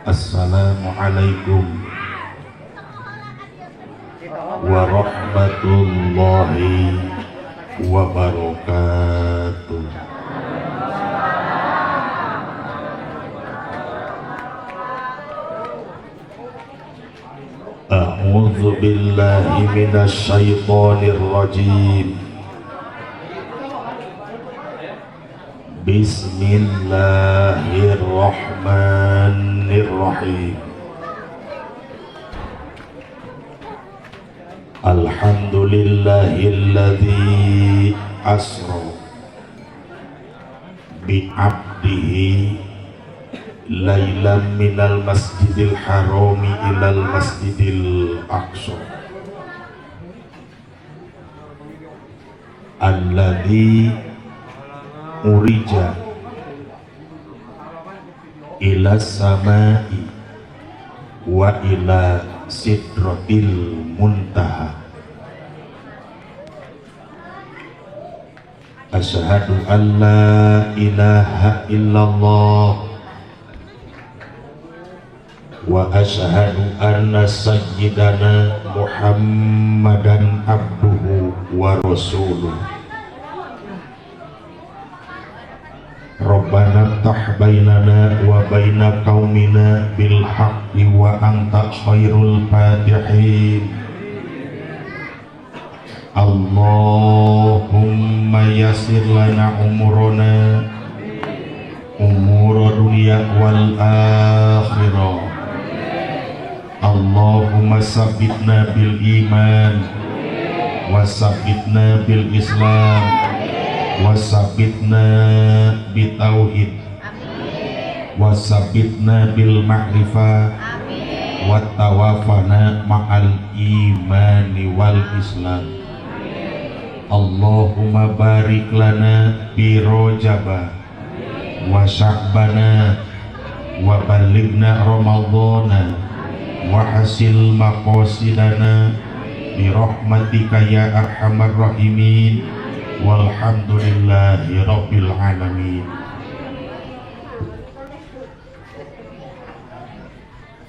Assalamualaikum warahmatullahi wabarakatuh. A'udzu billahi minasy syaithanir rajim. Bismillahirrahmanirrahim. Alhamdulillahilladzi asra bi'abdihi lailan minal masjidil harami ilal masjidil aqsa alladzi urija ila samai wa ila sidratil muntaha. Asyhadu an la ilaha illallah wa asyhadu anna sayyidana Muhammadan abduhu wa rasuluh. Rabbana ftah bainana wa baina qaumina bil haqqi wa anta khairul fatihin. Allahumma yassir lana umurana umura dunya wal akhirah. Allahumma sabbitna bil iman wa sabbitna bil islam wa sabbitna bitauhid wa sabbitna bil ma'rifah wa tawafana ma'al imani wal islam. Allahumma barik lana bi rojaba wa sya'bana wa balighna ramadhana wa hasil maqasidana bi rahmatika ya arhamar rahimin. Walhamdulillahi rabbil alamin.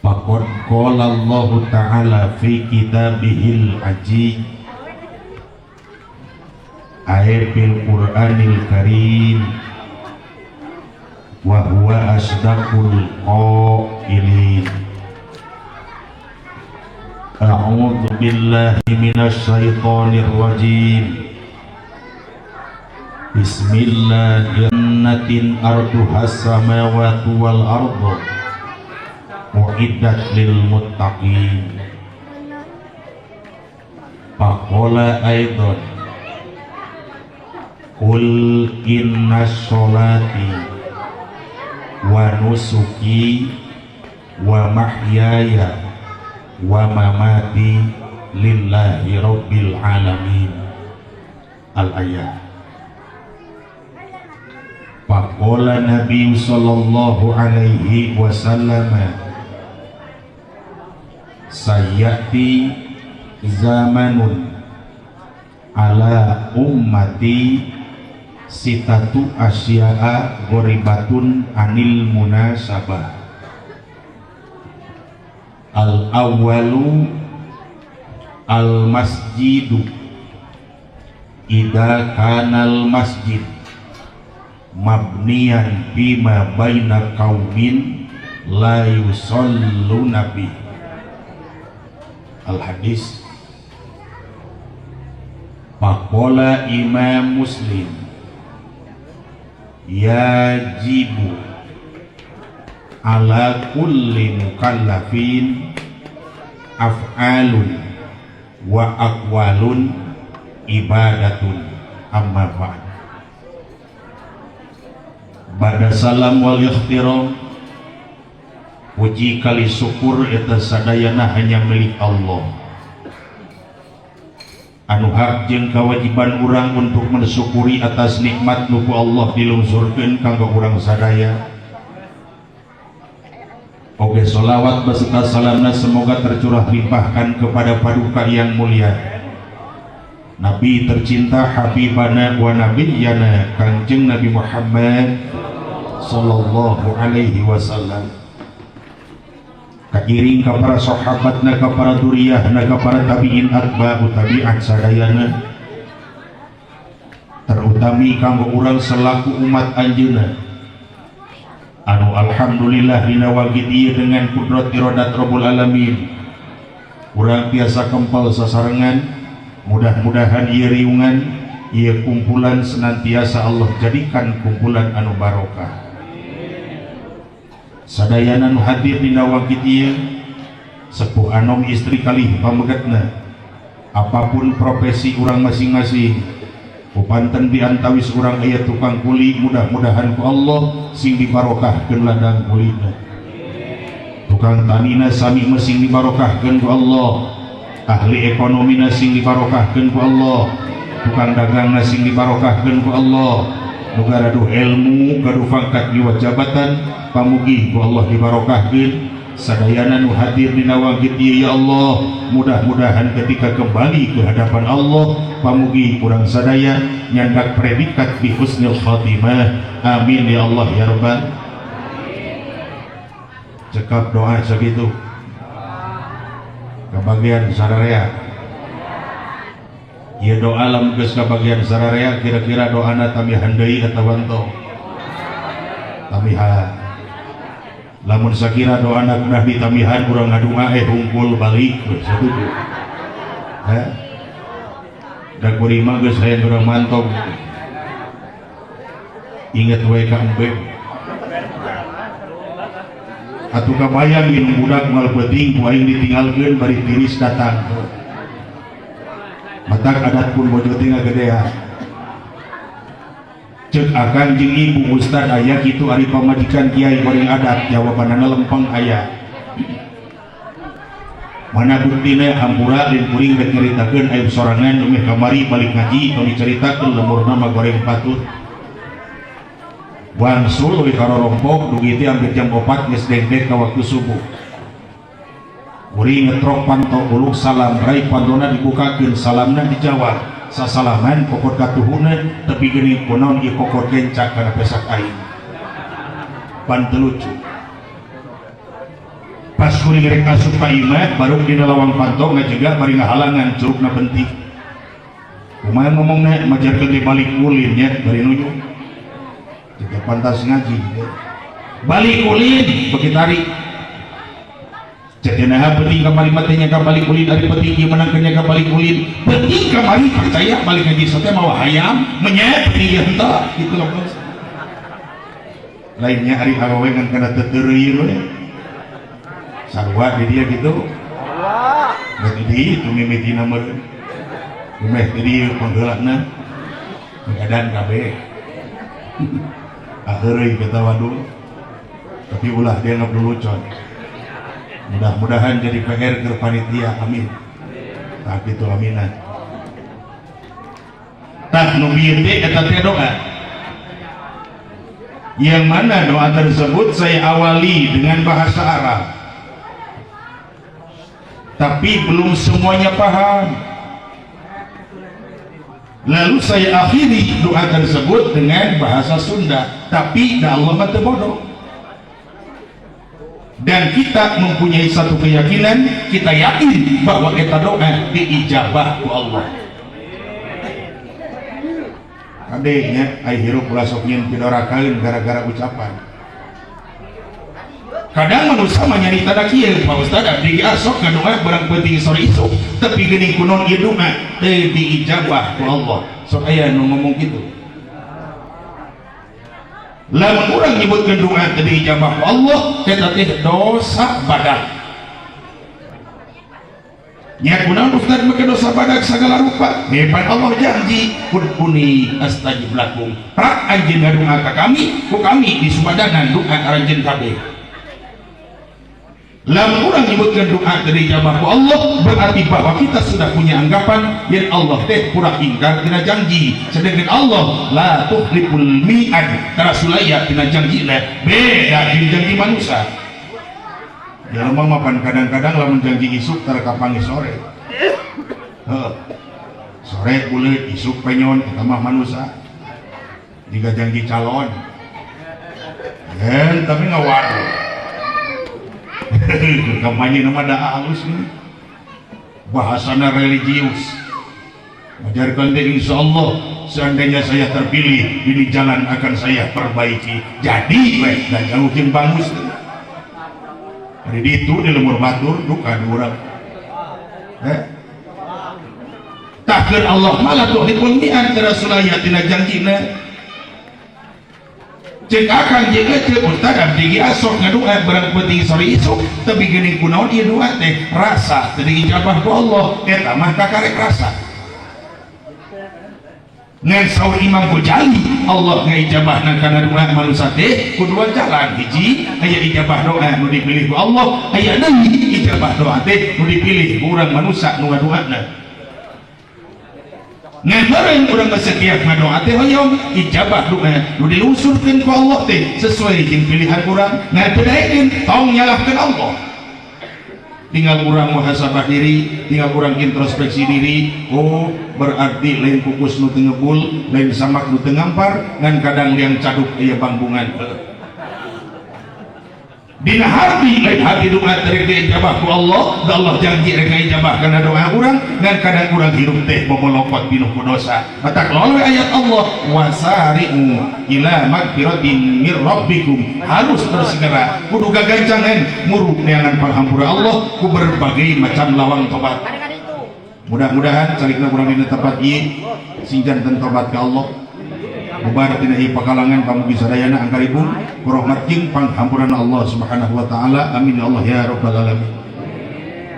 Faqad qala Allahu ta'ala fi kitabihil aziz ayatil Qur'anil Karim wa huwa asdaqul qailin. A'udzu billahi minasy syaithanir rajim. Bismillahirrahmanirrahim. Arduhas samawati wal ardu uiddat lil muttaqin. Faqala aidan qul inna sholati wa nusuki wa mahyaya wa mamati lillahi rabbil alamin. Al-ayat. Faqala Nabi sallallahu alaihi wasallam sayati zamanun ala ummati sitatu asya'a ghoribatun anil munasabah. Al awwalu al masjidu Idza kanal masjid mabniyan bima baina qaumin la yusalluna bi. Al hadis. Faqala Imam Muslim yajibu ala kulli mukallafin af'alun wa aqwalun ibadatun. Amma ba'd. Ba'da salam wal ikhtiram, puji kali syukur eta sadayana hanya milik Allah, anu hak jeung kewajiban urang untuk mensyukuri atas nikmat nu ku Allah dilungsurkeun kanggo urang sadaya. Oge solawat beserta salamna semoga tercurah limpahkan kepada paduka yang mulia Nabi tercinta, Habibana wa Nabiyana Kangjeng Nabi Muhammad sallallahu alaihi wasallam, kagiring ka para sahabatna, ka para duriyahna, ka para tabiin, atba'u tabi'at sadayana, terutami kanggo urang selaku umat anjeunna anu alhamdulillah dina wagit ieu dengan kudrat iradat Rabbul Alamin urang tiasa kempal sasarengan. Mudah-mudahan ieu riungan, ieu kumpulan senantiasa Allah jadikan kumpulan anu barokah. Sadayana nu hadir dina wagit ieu, sepuh anom, istri kalih pamegetna, apapun profesi urang masing-masing, upanten di antawis urang aya tukang kuli, mudah-mudahan ku Allah sing dibarokahkeun ladang kulina. Tukang tanina sami sing dibarokahkeun ku Allah, ahli ekonomina sing dibarokahkeun ku Allah, tukang dagangna sing dibarokahkeun ku Allah, nu garaduh ilmu, gaduh pangkat jiwa jabatan, pamugi ku Allah dibarokahkeun. Sadayana nu hadir dina wagit ieu, ya Allah, mudah-mudahan ketika kembali ke hadapan Allah pamugi urang sadaya nyandak predikat bi husnil khatimah. Amin ya Allah ya rabbal. Cekap doa sakitu, kebagian sararea. Ieu doa lamun geus kabagian sararea, kira-kira doana tambihan deui atawa henteu? Tambihan. Lamun sakira doana kudah ditambihan, urang ngadunga hungkul balik, setuju? Heh, da kuring mah geus hayang urang mantog. Inget we ka embe atuh, kabayang minum budak moal penting ku aing ditinggalkeun bari tiris datang. Matak adat pun bojo teh ngagedean. Cek akang jeung ibu, "Ustad, aya kitu ari pamajikan kiai goreng adat?" Jawabanana lempeng, "Aya." "Mana buktina?" "Hampura, lain kuring rek nyaritakeun aib sorangan. Dumeh kamari balik ngaji tong dicaritakeun, lemurna mah goreng patut." Wangsul we karorompok dugi teh hampir jam 4 geus dengdek ka waktu subuh. Kuring ngetrok panto, uluk salam, rai pantona dibukakeun, salamna dijawab. Sasalaman kokot katuhuna, tapi geuning kunaon ieu kokot gencak kana pesak aing, pan teu lucu. Pas kuring rek asup ka imah, baru dina lawang panto ngajega bari ngahalangan, curugna bentik. "Kumaha ngomongna?" "Majarkeun teh balik ulin nya," bari nunjuk. Jika pantas ngaji balik ulin beki tarik. Jadi nah, penting kamari matanya ka balik ulin, ari penting ieu menangkeun ka balik ulin. Penting kamari percaya balik ngaji sate mawa hayam menye, penting ieu henteu gitu loh. Lainnya ari awewe ngan kana teu we, sarua di dia gitu. Berarti di itu mimitina meureun meh di dieu panggeulana edan kabeh. Akhirnya ketawa dulu, tapi ulah dianggap lelucon. Mudah-mudahan jadi PR ke panitia, amin. Nah gitu, aminan. Tah, nu bieu teh eta teh doa yang mana doa tersebut saya awali dengan bahasa Arab, tapi belum semuanya paham. Lalu saya akhiri doa tersebut dengan bahasa Sunda, tapi da Allah mah teu bodoh dan kita mempunyai satu keyakinan, kita yakin bahwa eta doa diijabah ku Allah. Kade nya ai hirup ulah sok nyieun pidorakaeun gara-gara ucapan. Kadang manusia mah nyarita da kieu, Pak Ustad abdi ge sok ngadoa barang penting sore isuk, tapi geuning kunaon ieu doa teu diijabah ku Allah. Sok aya nu ngomong kitu. Lamun urang nyebutkeun doa teu diijabah ku Allah, eta teh dosa badak. Nya kunaon Ustad make dosa badak sagala rupa? Hebat Allah janji ud'uni astajib lakum. Prak anjeun ngadoa ka kami, ku kami disumadanan doa aranjeun kabeh. Lamun urang nyebutkeun doa teu diijabah ku Allah, berarti bahwa kita sudah punya anggapan yang Allah teh kurang ingkar tina janji. Sedangkan Allah la tukhliful mi'ad, tara sulaya tina janjina, beda jeung janji manusia. Jelema mah pan kadang-kadang lamun janji isuk tara kapanggih sore. Heuh. Sore buleut isuk penyon eta mah manusia. Jika janji calon. Tapi ngawaru. Kampanye nama da halus ini. Bahasana religius. Ajarkan deh insya Allah seandainya saya terpilih ini jalan akan saya perbaiki. Jadi baik dan jauh jeung bangus. Hari itu di lemur batur duka di urang. Takdir Allah malah tuh dipun mi'ad rasulaya tina janjina. Cek akang jeung cek ustad abdi ge asok ngadoa barang penting sore isuk tapi geuning kunaon ieu doa teh rasa teu diijabah ku Allah eta mah kakarek rasa. Ngan saur Imam Ghazali Allah ngaijabahna kana doa manusia teh ku dua jalan, hiji aya ijabah doa nu dipilih ku Allah, aya deui ijabah doa teh nu dipilih ku urang manusia nu ngadoana. Ngan bareng urang mah setiap ngadoa teh hoyong ijabah doa nu dilungsurkeun ku Allah teh sesuai jeung pilihan urang, ngan teu daekeun tong nyalahkeun Allah. Tinggal urang muhasabah diri, tinggal urang introspeksi diri. Oh, berarti lain kukus nu teu ngebul, lain samak nu teu ngampar, ngan kadang liang caduk aya bangbungan. Dina hati lain hati doa teh diijabah ku Allah, da Allah janji rek ngaijabah kana doa urang, ngan kadang urang hirup teh bobolokot pinuh ku dosa. Matak loloe ayat Allah wasari'u ila magfiratin mir rabbikum, harus bersegera kudu gagancangan muruk neangan panghampura Allah ku berbagai macam lawang tobat. Mudah-mudahan calikna urang dina tempat ieu sing janten tobat ka Allah. Bubar tina ieu pakalangan pamugi sadayana angkaribun ku rahmat jeung panghampuran Allah Subhanahu wa taala. Amin ya Allah ya rabbal alamin.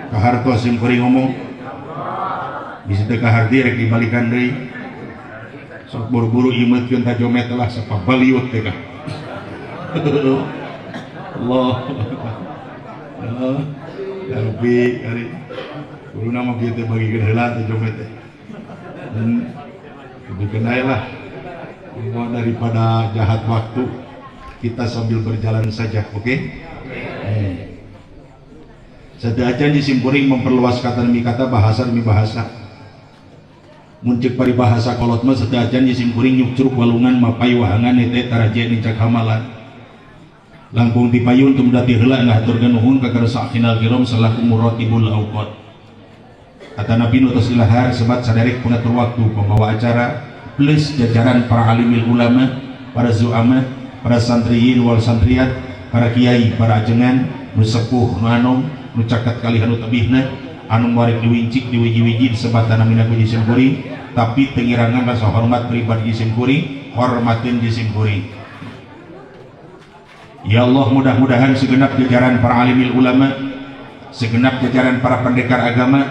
Kahartos sim kuring ngomong bisa teu kaharti rek dibalikan deui. Sok buru-buru imeutkeun tajomet lah sapabaliut teh kah. Allah. Ya Rabbi ari kudu nama kieu teh bagikeun heula tajomet teh. Dibikeun lah. Semua daripada jahat waktu kita sambil berjalan saja, oke? Okay? Sadajan disimpuring memperluas kata demi kata, bahasa demi bahasa. Muncul paribahasa kolot mah sadajan disimpuring nyukcruk walungan mapai wahangan teh taraje nincak hamalan. Langkung dipayun tumdati heula ngahaturkeun nuhun ka karsa akhinal kiram selaku muratibul awqat. Kata Nabi nu tos ilahar sebat saderek pengatur waktu pembawa acara plus jajaran para alimil ulama, para zu'ama, para santriyin wal santriat, para kiai, para ajengan, nu sepuh, nu anom, nu caket kalihan nu tebihna, anu warik diwincik, diwiji-wiji disebatan namina ku jisim kuring, tapi tengirangan rasa hormat pribadi jisim kuring, hormatin jisim kuring. Ya Allah, mudah-mudahan segenap jajaran para alimil ulama, segenap jajaran para pendekar agama,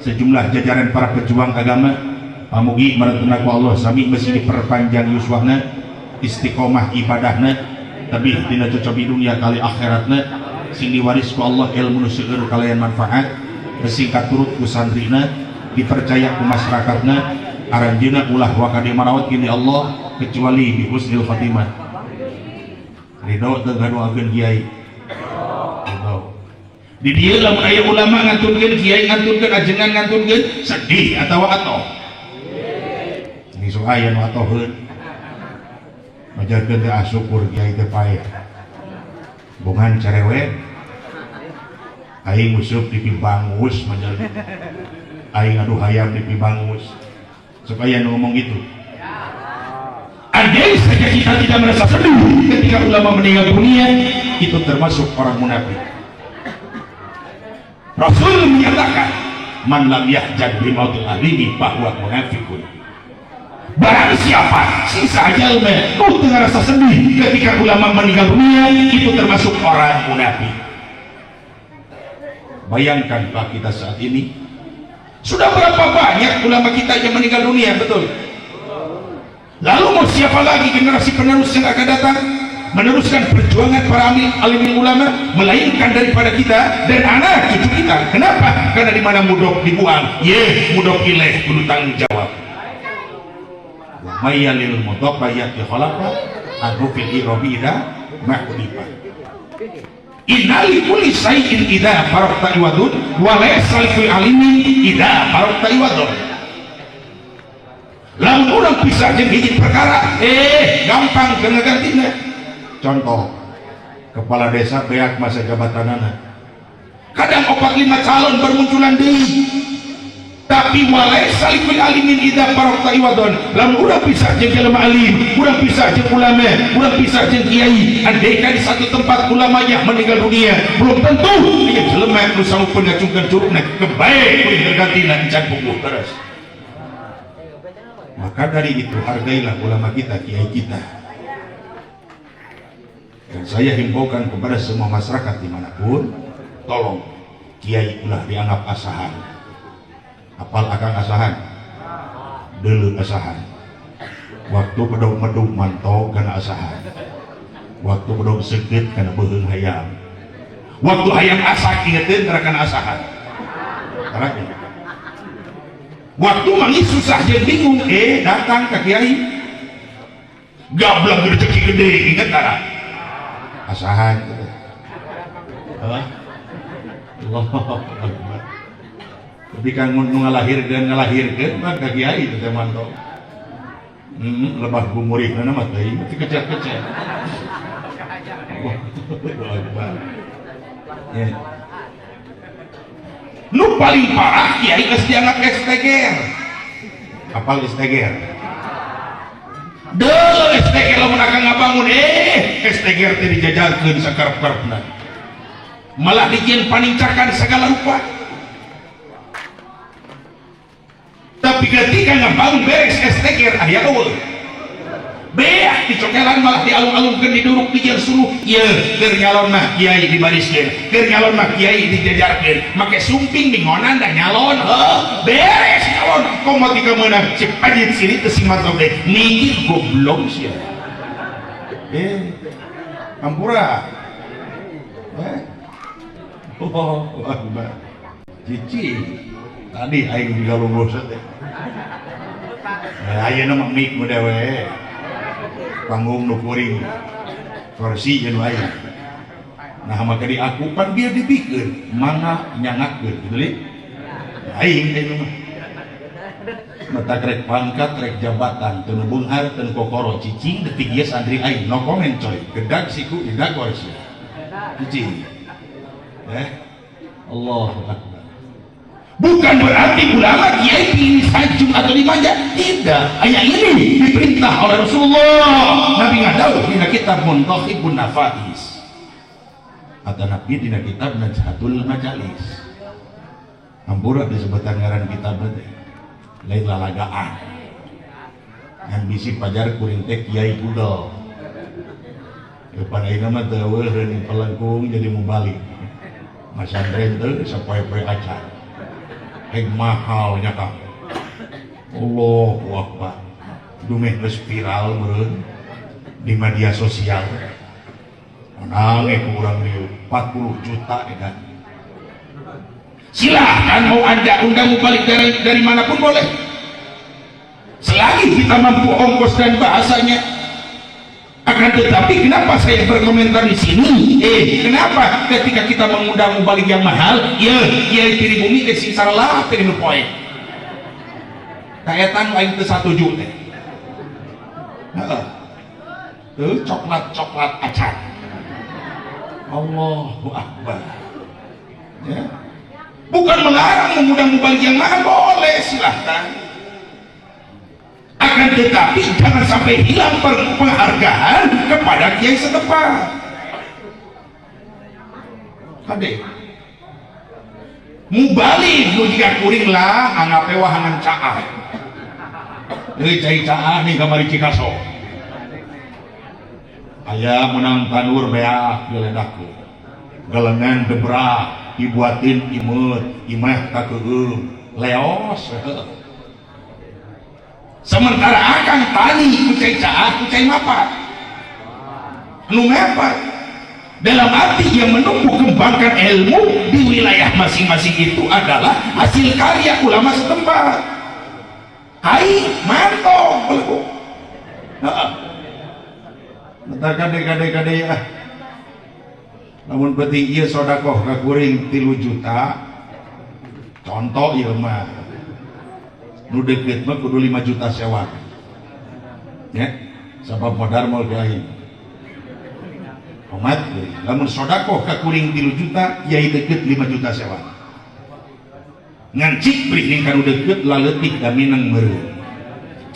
sejumlah jajaran para pejuang agama, pamugi marentuna ku Allah sami mesti diperpanjang yuswahna, istiqomah ibadahna, tebih dina cocobi dunia kali akhiratna, sing diwaris ku Allah ilmu nu seueur kalayan manfaat, besi katurut ku santrina, dipercaya ku masyarakatna, aranjeuna ulah wakade marawat kini Allah kecuali bi husnil khatimah. Ridho teu ngadoakeun kiai. Ridho. Di dieu lamun aya ulama ngantunkeun, kiai ngantunkeun, ajengan ngantunkeun, sedih atawa atoh. Ini sok aya nu atoheun. Majarkeun teh syukur kiai teh paeh. Bongan cerewet. Aing musuh di pibangus majarkeun. Aing adu hayam di pibangus. Sok aya nu ngomong gitu. Andai saja kita tidak merasa sedih ketika ulama meninggal dunia, itu termasuk orang munafik. Rasul menyatakan, man lam yahzan bi mautil alimi fahuwa munafikun. Barang siapa sisa jalma nu teu ngarasa sedih ketika ulama meninggal dunia, itu termasuk orang munafik. Bayangkan, Pak, kita saat ini sudah berapa banyak ulama kita yang meninggal dunia, betul? Lalu mau siapa lagi generasi penerus yang akan datang meneruskan perjuangan para alim ulama melainkan daripada kita dan anak cucu kita? Kenapa? Karena di mana mudhof dibuang, ye mudhof ilaih kudu tanggung jawab. Wa may yalil mudhofa ya'ti khalafa anhu fil i'rabi idza ma udifa. Inna li kulli syai'in idza faraqta iwadun wa laysa li kulli alimin idza faraqta iwadun. Lamun urang pisah jeung hiji perkara, gampang keur ngagantina. Contoh, kepala desa beak masa jabatanana, kadang opat lima calon bermunculan deui, tapi walaysa likulli alimin idza faraqta iwadun. Lamun urang pisah jeung jelema alim, urang pisah jeung ulama, urang pisah jeung kiai, andaikan di satu tempat ulamanya meninggal dunia, belum tentu ieu jelema nu sanggup ngacungkeun curugna kebaik kuring tergantina encan puguh terus. Maka dari itu, hargailah ulama kita, kiai kita. Dan saya himbaukan kepada semua masyarakat dimanapun, tolong kiai ulah dianggap asahan. Apal akang asahan? Dulu asahan. Waktu bedog medug mantog kana asahan. Waktu bedog seukeut kana beuheung hayam. Waktu hayam asak ingetin kana asahan. Karena waktu manggih susah jeung bingung, datang ke kiai, gablang rezeki gede, inget tara asahan. Allah Akbar. Tapi kan nu ngalahirkeun ngalahirkeun mah ka kiai teh mantog. Lebah gumurihna mah teuing teu kecet-kecet. Allahu Akbar. Ya. Nu paling parah, kiai geus dianggap STGR. Apal STGR? Deuh, STGR lamun akan ngabangun, STGR teh dijajalkeun sakarep-karepna. Malah dijieun panincakan segala rupa. Tapi ketika ngabangun beres STGR aya eueuh. Beak dicokelan, malah dialung-alungkeun, diduruk, dijieun suluh. Ieu keur nyalon mah kiai dibariskeun, keur nyalon mah kiai dijajarkeun, make sumping bingonan da nyalon. Heuh, beres nyalon komo tika meunang si pajit sini teu sing mantog deui, mikir goblok sia. Ampura. Oh, Akbar. Cici tadi aing juga lulus teh. Ayeuna mah mik mu dewe. Panggung nu kuring, kursi jeung aya. Nah, maka di aku pan biar dibikeun mangga nyangakeun gitu li. Aing aing mah mata rek pangkat rek jabatan teu nu beunghar teu nu kokoro, cicing detik ieu santri aing no comment coy, gedag siku didagor sia cicing. Allahu Akbar. Bukan berarti ulama kiai disanjung atau dimanja, tidak. Hanya ini diperintah oleh Rasulullah. Nabi ngadawuh dina kitab Muntakhibun Nafais atau Nabi dina kitab Najhatul Majalis. Ampura disebutan ngaran kitab teh lain lalagaan yang bisi pajar kuring teh kiai Google. Depan ayeuna mah teu eueuh pelengkung jadi mubalik. Masantren teh sapoe-poe acan. Heg mahalnya kang. Allahu Akbar. Dumeh geus viral meureun di media sosial. Menang kurang di 40 juta edan. Silahkan mau Anda undang balik dari manapun boleh. Selagi kita mampu ongkos dan bahasanya. Akan tetapi kenapa saya berkomentar di sini? Kenapa ketika kita mengundang mubalik yang mahal, ya, kiai tiri bumi teh sing salah teh nu poe. Kaetan aing teu satuju teh. Heeh. Tuh coklat-coklat acan. Allahu Akbar. Ya. Bukan melarang mengundang mubalik yang mahal, boleh, silahkan. Akan tetapi jangan sampai hilang penghargaan kepada kiai setempat. Kade mubalig nu jiga kuring lah, anggap wahangan caah. Deui cai caah nih kamari Cikaso. Aya menang tanur beak diledakkeun. Galengan debrak dibuatin imut, imah kakeung, leos. Sementara akang tani ku cai caah, ku cai mapat. Nu mapat dalam arti yang menumbuh kembangkan ilmu di wilayah masing-masing itu adalah hasil karya ulama setempat. Hai mantong belagu. Heeh. Kade kade kade ya. Namun penting ieu sodakoh ka kuring 3 juta. Contoh ieu mah. Nu deukeut mah kudu 5 juta sewa. Ya, sabab modal moal ke aing. Omat, lamun sodakoh ka kuring 3 juta, kiai deukeut 5 juta sewa. Ngan cik beri ning kanu deukeut laleutik da mineng meureun.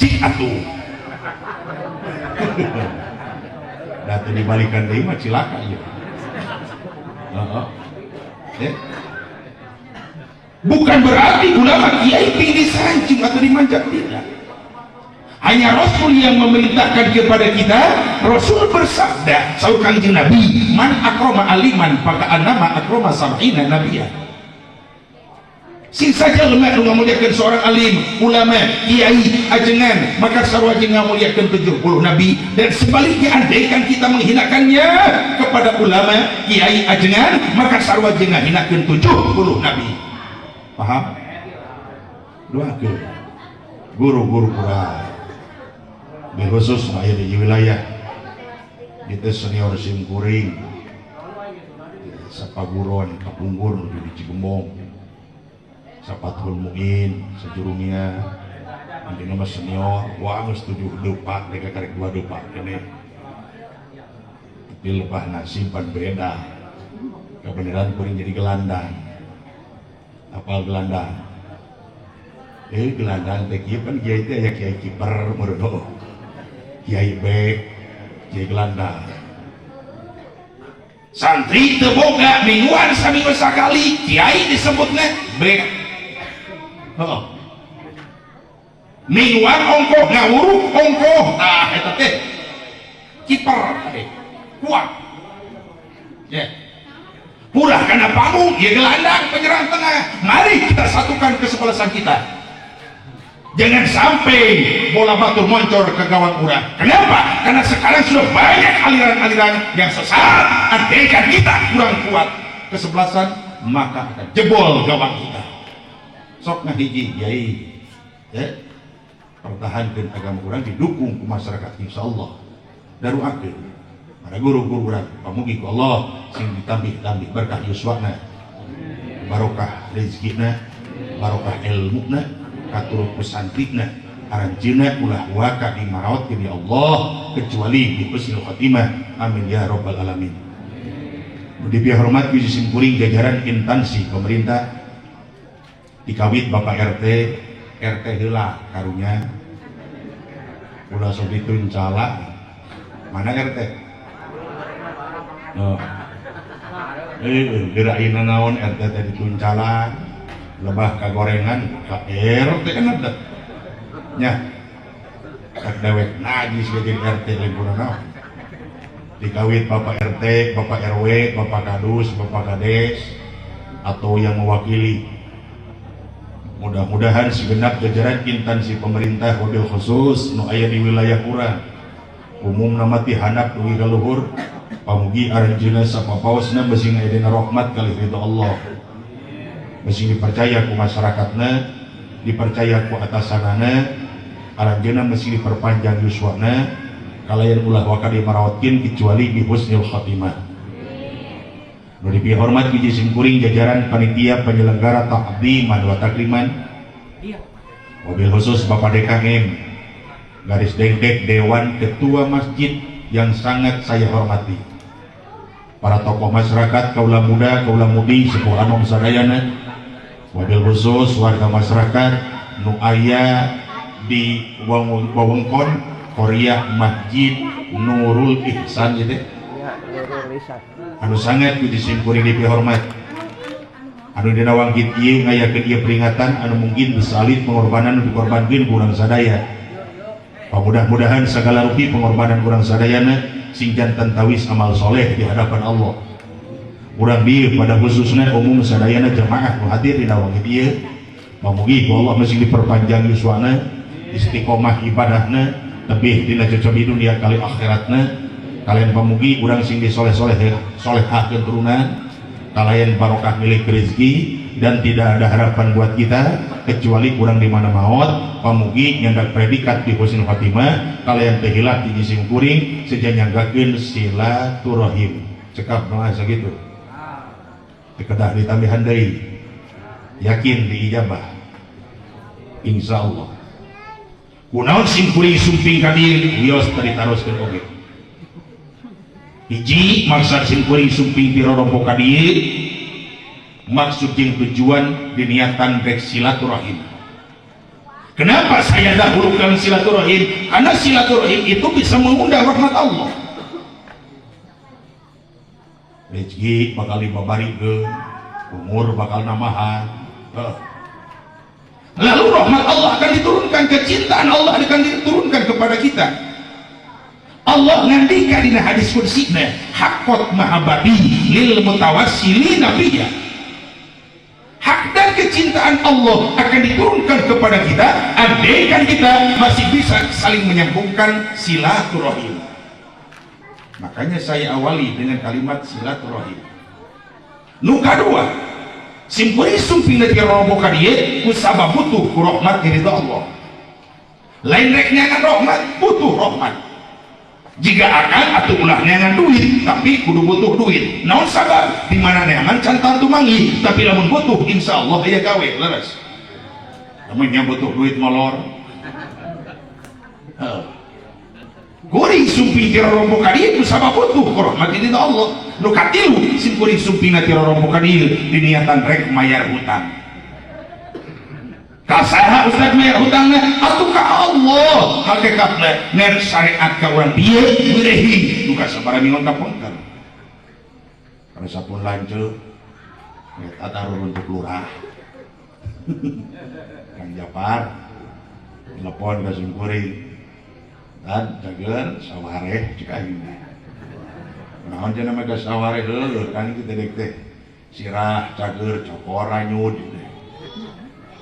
Cik atuh. Da teu dibalikan deui mah cilaka ieu. Heeh. Ya. Bukan berarti ulama kiai ping disanjung atau dimanjat, tidak. Hanya Rasul yang memerintahkan kepada kita. Rasul bersabda, saur Kangjeng Nabi, "Man akrama aliman faka'annama akrama sab'ina nabiyya." Sing saja lemah nu ngamuliakeun seorang alim, ulama, kiai, ajengan, maka sarua jeung ngamuliakeun 70 nabi, dan sebaliknya andaikan kita menghinakannya kepada ulama, kiai, ajengan, maka sarua jeung ngahinakeun 70 nabi. Paham? Doakeun guru-guru kurang. Bil khusus aya di wilayah itu senior sim kuring sapaguron kapungkur nuju di Cigembong, Sapatul Muin sejurungnya nanti nama senior, wah, geus 7 depak mereka, karek 2 depak ini, tapi lebah nasib pan beda. Kebenaran kuring jadi gelandang. Apal gelandang? Gelandang teh kieu pan, kiai teh aya kiai kiper meureun, kiai bek, kiai gelandang. Santri teu boga mingguan, saminggu sakali kiai disebutna bek. Heeh. Mingguan ongkoh, ngawuruk ongkoh, tah eta teh kiper teh kuat ya. Purah kana panggung ya gelandang, penyerang tengah. Mari kita satukan kesebelasan kita, jangan sampai bola batur moncor ke gawang urang. Kenapa? Karena sekarang sudah banyak aliran-aliran yang sesat. Andaikan kita kurang kuat kesebelasan, maka akan jebol gawang kita. Sok ngahiji yai ya, pertahankan agama urang, didukung ku masyarakat, insyaallah. Daruakeun para guru-guru urang, pamugi ku Allah sing ditambih-tambih berkah yuswana, barokah rezekina, barokah ilmuna, katurut ku santrina. Aranjeuna ulah waka di maraotkeun ya Allah kecuali di husnul khatimah. Amin ya rabbal alamin. Nu dipihormat ku sim kuring jajaran instansi pemerintah, dikawit Bapak RT, RT heula karunya, ulah sok dituncala. Mana RT? Oh. Gerakin naon RT teh dituncala, lebah kagorengan ka RT kan ada nya, tak dewek najis jadi RT lingkungan naon. Dikawit Bapak RT, Bapak RW, Bapak Kadus, Bapak Kades atau yang mewakili, mudah-mudahan segenap jajaran instansi pemerintah, wabil khusus nu aya di wilayah urang, umum nama ti handap dugi ka luhur, pamugi aranjeunna sapapaosna bisi aya dina rahmat kalih ridho Allah, bisi dipercaya ku masyarakatna, dipercaya ku atasanana. Aranjeunna mesti diperpanjang yuswana, kalayan ulah waka dimaraotkeun kecuali bi husnul khatimah. Nu dipihormat hiji simkuring jajaran panitia penyelenggara ta'ziman wa takriman, wabil khusus Bapak DKM garis dengdek Dewan Ketua Masjid yang sangat saya hormati, para tokoh masyarakat, kaula muda, kaula mudi, sepuh anom sadayana, wabil khusus warga masyarakat nu aya Di wewengkon Korea Masjid Nurul Ihsan gitu. Ya, Nurul Ihsan. Anu sangat ku simkuring dipihormat, anu dina wangkit ieu ngayakeun ieu peringatan anu mungkin besalit pengorbanan nu dikorbankeun ku urang sadaya. Mudah-mudahan segala rupi pengorbanan urang sadayana sing janten tawis amal soleh di hadapan Allah. Urang dieu pada khususnya umum sadayana jemaah nu hadir dina wangkit ieu, pamugi ku Allah masih diperpanjang yuswana, istiqomah ibadahna, lebih dina cocobi dunia kali akhiratna. Kalian pamugi urang sing disoleh-soleh solehahkeun turunan, kalian barokah milik rezeki, dan tidak ada harapan buat kita kecuali kurang di mana maut. Pamugi nyandak predikat di husnul khotimah, kalian teu hilap di sim kuring seja nyanggakeun silaturahim. Cekap doa sakitu, teu kedah ditambihan deui, yakin diijabah insyaallah. Kunaon sim kuring sumping ka dieu? Wios tadi taroskeun oge. Hiji, maksud sim kuring sumping ti rorompo ka dieu, maksud jeung tujuan diniatan rek silaturahim. Kenapa saya dahulukan silaturahim? Karena silaturahim itu bisa mengundang rahmat Allah. Rezeki bakal dibabarikeun, umur bakal namahan. Lalu rahmat Allah akan diturunkan, kecintaan Allah akan diturunkan kepada kita. Allah ngandika dina hadis qudsi, haqqat mahabbati lil mutawassilina biya. Hak dan kecintaan Allah akan diturunkan kepada kita andaikan kita masih bisa saling menyambungkan silaturahim. Makanya saya awali dengan kalimat silaturahim. Nu kadua, simkuring sumping ti robo ka dieu kusabab butuh ku rahmat ridho Allah. Lain rek neangan rahmat, butuh rahmat. Jika akan atau ulah neangan duit, tapi kudu butuh duit. Naon sabab? Di mana neangan can tantu manggih, tapi lamun butuh insya Allah aya gawe leres. Lamun nya butuh duit molor. Heuh. Kuring sumping ti rorombo ka dieu kusabab butuh ku rahmat ridho Allah. Nu katilu, sim kuring sumping ti rorombo ka dieu diniatan rek mayar hutang. Ka saha, Ustaz, mayar hutangna? Atuh ka Allah. Hakikatna ner syariat ka urang dieu beurehi nu kasabaraha minggon kapengker. Kalau sapun lanceuk eta taruh untuk lurah. Kang Japar telepon ka simkuring. Dan jager sawareh cek aing. Naon cenah mah ka sawareh, heueuh Kang, kitu dek teh. Sirah cager cokor ranyud gitu.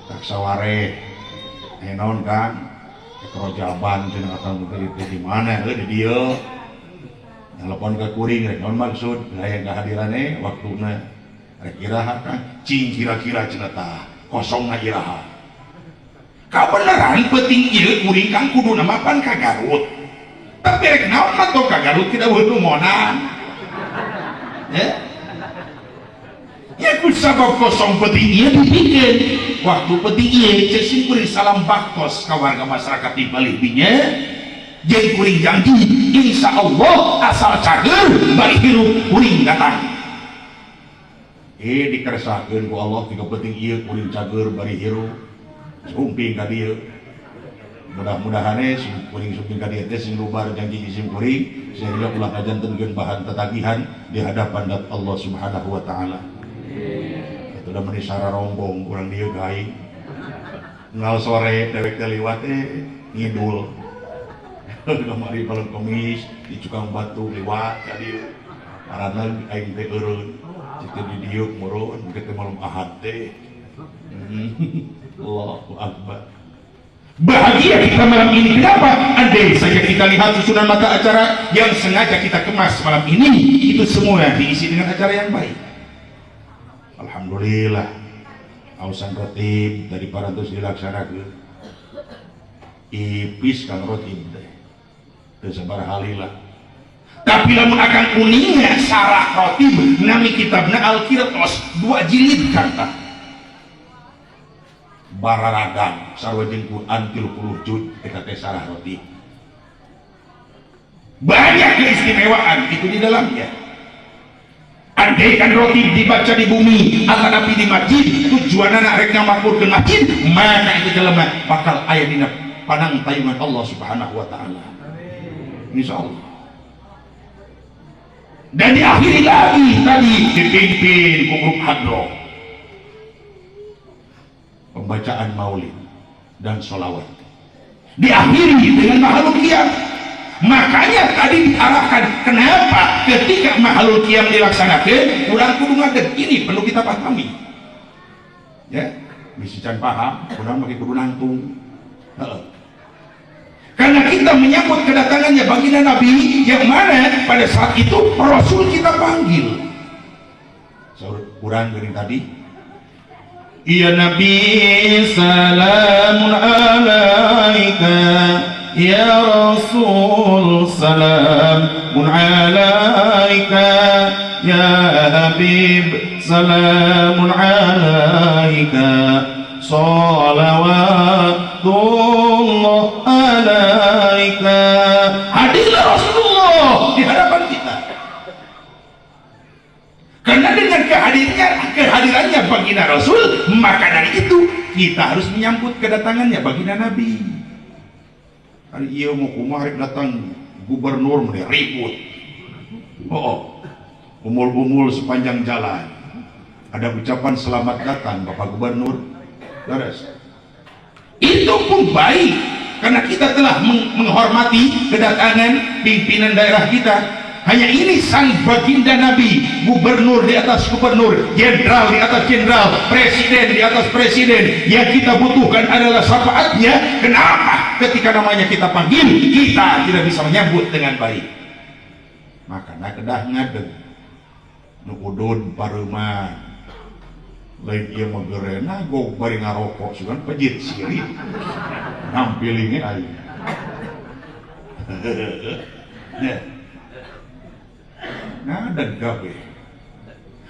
Tak saware eh naon Kang, kerojaban cenah akang teh di mana heuh di dieu. Telepon ke kuring rek naon maksud hayang kehadirannya waktuna rek iraha Kang, cing kira-kira cenah tah kosongna iraha. Kabeneran penting ieu kuring Kang kudu mapan ka Garut, tapi rek naon mah ka Garut tidak butuh monan ya. Ya ku sabab kosong penting ieu dipikeun waktu penting ieu, cek sim kuring salam baktos ka warga masyarakat di Bali dinya jeung kuring janji insya Allah asal cager bari hirup kuring datang. Eh, dikersahkeun ku Allah tiga penting ieu kuring cager bari hirup sumping ka dieu. Mudah-mudahan sim kuring sumping ka dieu teh sing lubar janji sim kuring sehingga ulah ngajantenkeun bahan tetagihan di hadapan dat Allah Subhanahu wa taala. Itu udah meni rombong urang dieu gaing ngal sore dewek teh liwat eh ngidul kamari malam Kemis di Cukang Batu liwat ka dieu karena aing teh eureun cik teh di dieu meureun engke teh malam Ahad teh. Allahu Akbar. Bahagia kita malam ini. Kenapa? Andai saja kita lihat susunan mata acara yang sengaja kita kemas malam ini, itu semua diisi dengan acara yang baik. Alhamdulillah. Ausan rotib dari parantos dilaksanakan. Ipis kang rotib teh. Teu sabaraha halilah. Tapi lamun akan kuningnya sarah rotib nami kitabna Al-Qirtos 2 jilid kata. Bararagan sarua jeung Quran 30 juz eta teh sarah roti. Banyak keistimewaan itu di dalamnya. Andaikan roti dibaca di bumi atau nabi di masjid, tujuan anak rek ngamakmurkeun masjid, maka itu jelema bakal aya dina panang tayungan Allah Subhanahu wa taala. Insyaallah. Dan diakhiri lagi tadi dipimpin ku grup hadroh pembacaan maulid dan sholawat, diakhiri dengan mahalul qiyam. Makanya tadi diarahkan kenapa ketika mahalul qiyam dilaksanakan urang kudu ngadeg. Ini perlu kita pahami ya, bisi can paham urang make kudu nangtung. Heeh. Karena kita menyambut kedatangannya baginda Nabi, yang mana pada saat itu Rasul kita panggil. Kurang dari tadi. Ya Nabi salamun alaika, ya Rasul salamun alaika, ya Habib salamun alaika, salawatullah alaika. Hadirlah Rasulullah di hadapan kita. Karena dengan kehadirannya baginda Rasul, maka dari itu kita harus menyambut kedatangannya baginda Nabi. Hari ieu mau kumaha rek datang gubernur mah ribut. Oh. Umul-umul sepanjang jalan. Ada ucapan selamat datang Bapak Gubernur. Leres. Itu pun baik karena kita telah menghormati kedatangan pimpinan daerah kita. Hanya ini sang baginda Nabi, gubernur di atas gubernur, jenderal di atas jenderal, presiden di atas presiden. Yang kita butuhkan adalah syafaatnya. Kenapa ketika namanya kita panggil, kita tidak bisa menyambut dengan baik? Makanya kedah ngadeg. Nu udud pareuman. Lain ieu mah gerena gog bari ngarokok sugan pejit sirit. Nampilinge aing. Ya. Ngadeg kabeh.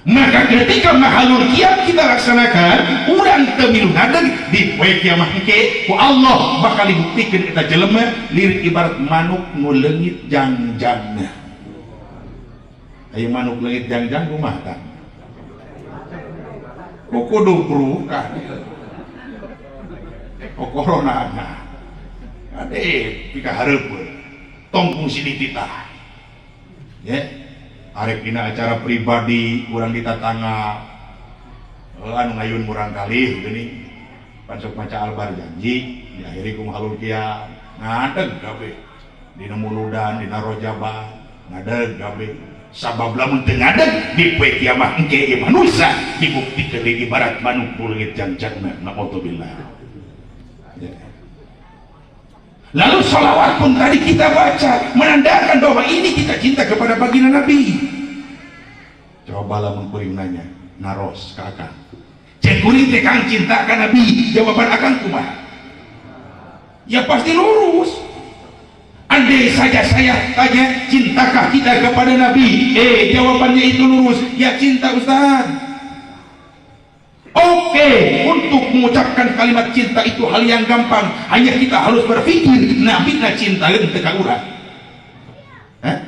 Maka ketika mahalul qiyam kita laksanakan, urang teu milu ngadeg di poe kiamah engke ku Allah bakal dibuktikan eta jelema lirik ibarat manuk nu leungit jangjangna. Aya manuk leungit jangjang kumaha tah? Ku kudu brukah. Oh corona na. Ade pika hareupeun. Tong fungsi dititah. Ya. Arek dina acara pribadi urang ditatangga anu ngayun murang kalih geuning pan sok maca albar janji diakhiri ku mahalul qiyam ngadeg kabeh dina muludan dina rojaban ngadeg kabeh. Sabab lamun teu ngadeg di poe kiamah engke ieu manusia dibuktikeun di ibarat manuk nu leungit jangjangna, naudzubillah. Ya. Lalu sholawat pun tadi kita baca menandakan bahwa ini kita cinta kepada baginda Nabi. Coba lamun kuring nanya, naros ka akang. Cek kuring teh kang cinta ka Nabi, jawaban akang kumaha? Ya pasti lurus. Andai saja saya tanya, cintakah kita kepada Nabi? Jawabannya itu lurus. Ya cinta Ustaz. Oke, untuk mengucapkan kalimat cinta itu hal yang gampang. Hanya kita harus berpikir, Nabi na cintaeun teu ka urang. Hah?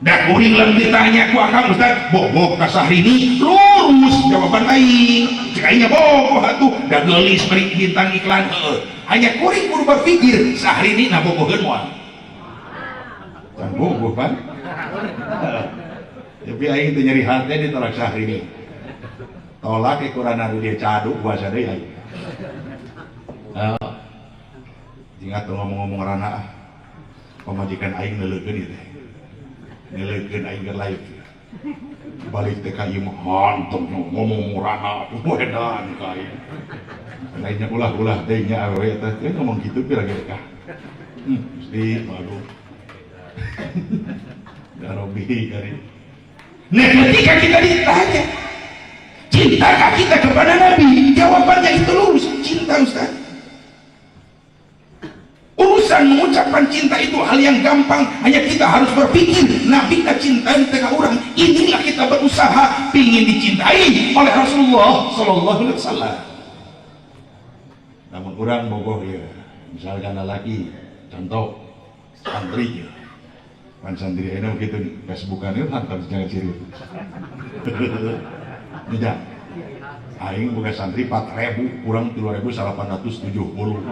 Da kuring lamun ditanya ku akang Ustaz, bogoh ka Sahrini, lurus jawaban aing. Cek aingnya bogoh atuh, da geulis beri bintang iklan heueuh. Hanya kuring kudu berpikir, Sahrini na bogoheun moal. Can bogoh pan. Tapi aing teu nyeri hate ditolak Sahrini. Tolak kurang anu dia caduk puasa deui aing. Ingat tuh ngomong-ngomong rana ah. Pamajikan aing neuleukeun ieu teh. Neuleukeun aing keur live. Balik teh ka ieu mah hantem ngomong rana wedan ka aing. Lainnya ulah-ulah deui nya awewe teh teh ngomong kitu pira ge kah. Mesti bagus. Ya Robi kari. Nah, ketika kita ditanya, cintakah kita kepada Nabi? Jawabannya itu lurus, cinta Ustaz. Urusan mengucapkan cinta itu hal yang gampang, hanya kita harus berpikir Nabi tak cintai tengah orang. Inilah kita berusaha ingin dicintai oleh Rasulullah Sallallahu Alaihi Wasallam. Namun orang bogoh ya, misalkan laki, contoh santri ya, pan santri ini begitu Facebookan itu hantam jangan sirik. Tidak. Aing boga santri 4000 kurang 3870.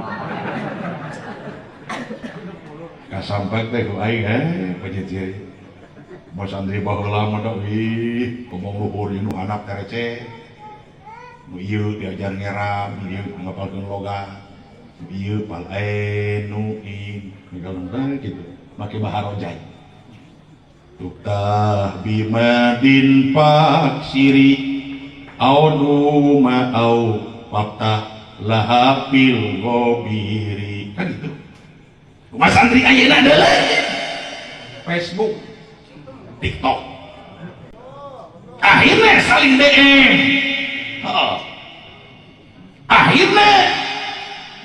Kasampai teh ku aing penyet ieu. Mau santri baheula mah da ih ngomong luhur nu anak terece. Nu ieu diajar ngeram, nu ieu ngapalkeun logat. Nu ieu pal nu in misalna gitu. Make baharojai. Tuktah bimadin paksiri au duma au waqta lahapil gobiri kan itu. Kumaha santri ayeuna deuleu Facebook, TikTok. Akhirnya saling DM. Heeh. Akhirnya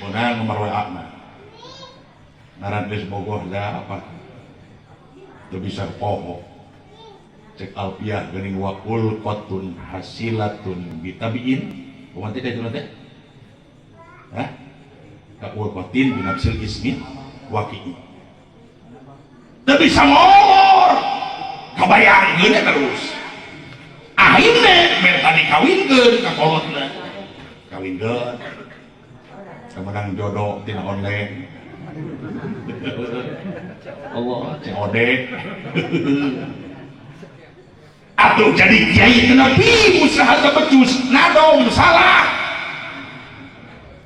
beunang nomor WA na. Ngaran geus bogoh da apa? Teu bisa poho. Cek alfiah geuning wakul qatun hasilatun bitabiin. Kumaha teh itu teh? Hah? Ka ulqatin binafsil ismin waqi'i. Teu bisa ngolor. Kabayangkeun terus. Akhirnya minta dikawinkeun ka kolotna. Kawinkeun. Kemenang jodoh tina online. Allah COD. Atuh jadi kiai teu nepi usaha teu becus nadom salah.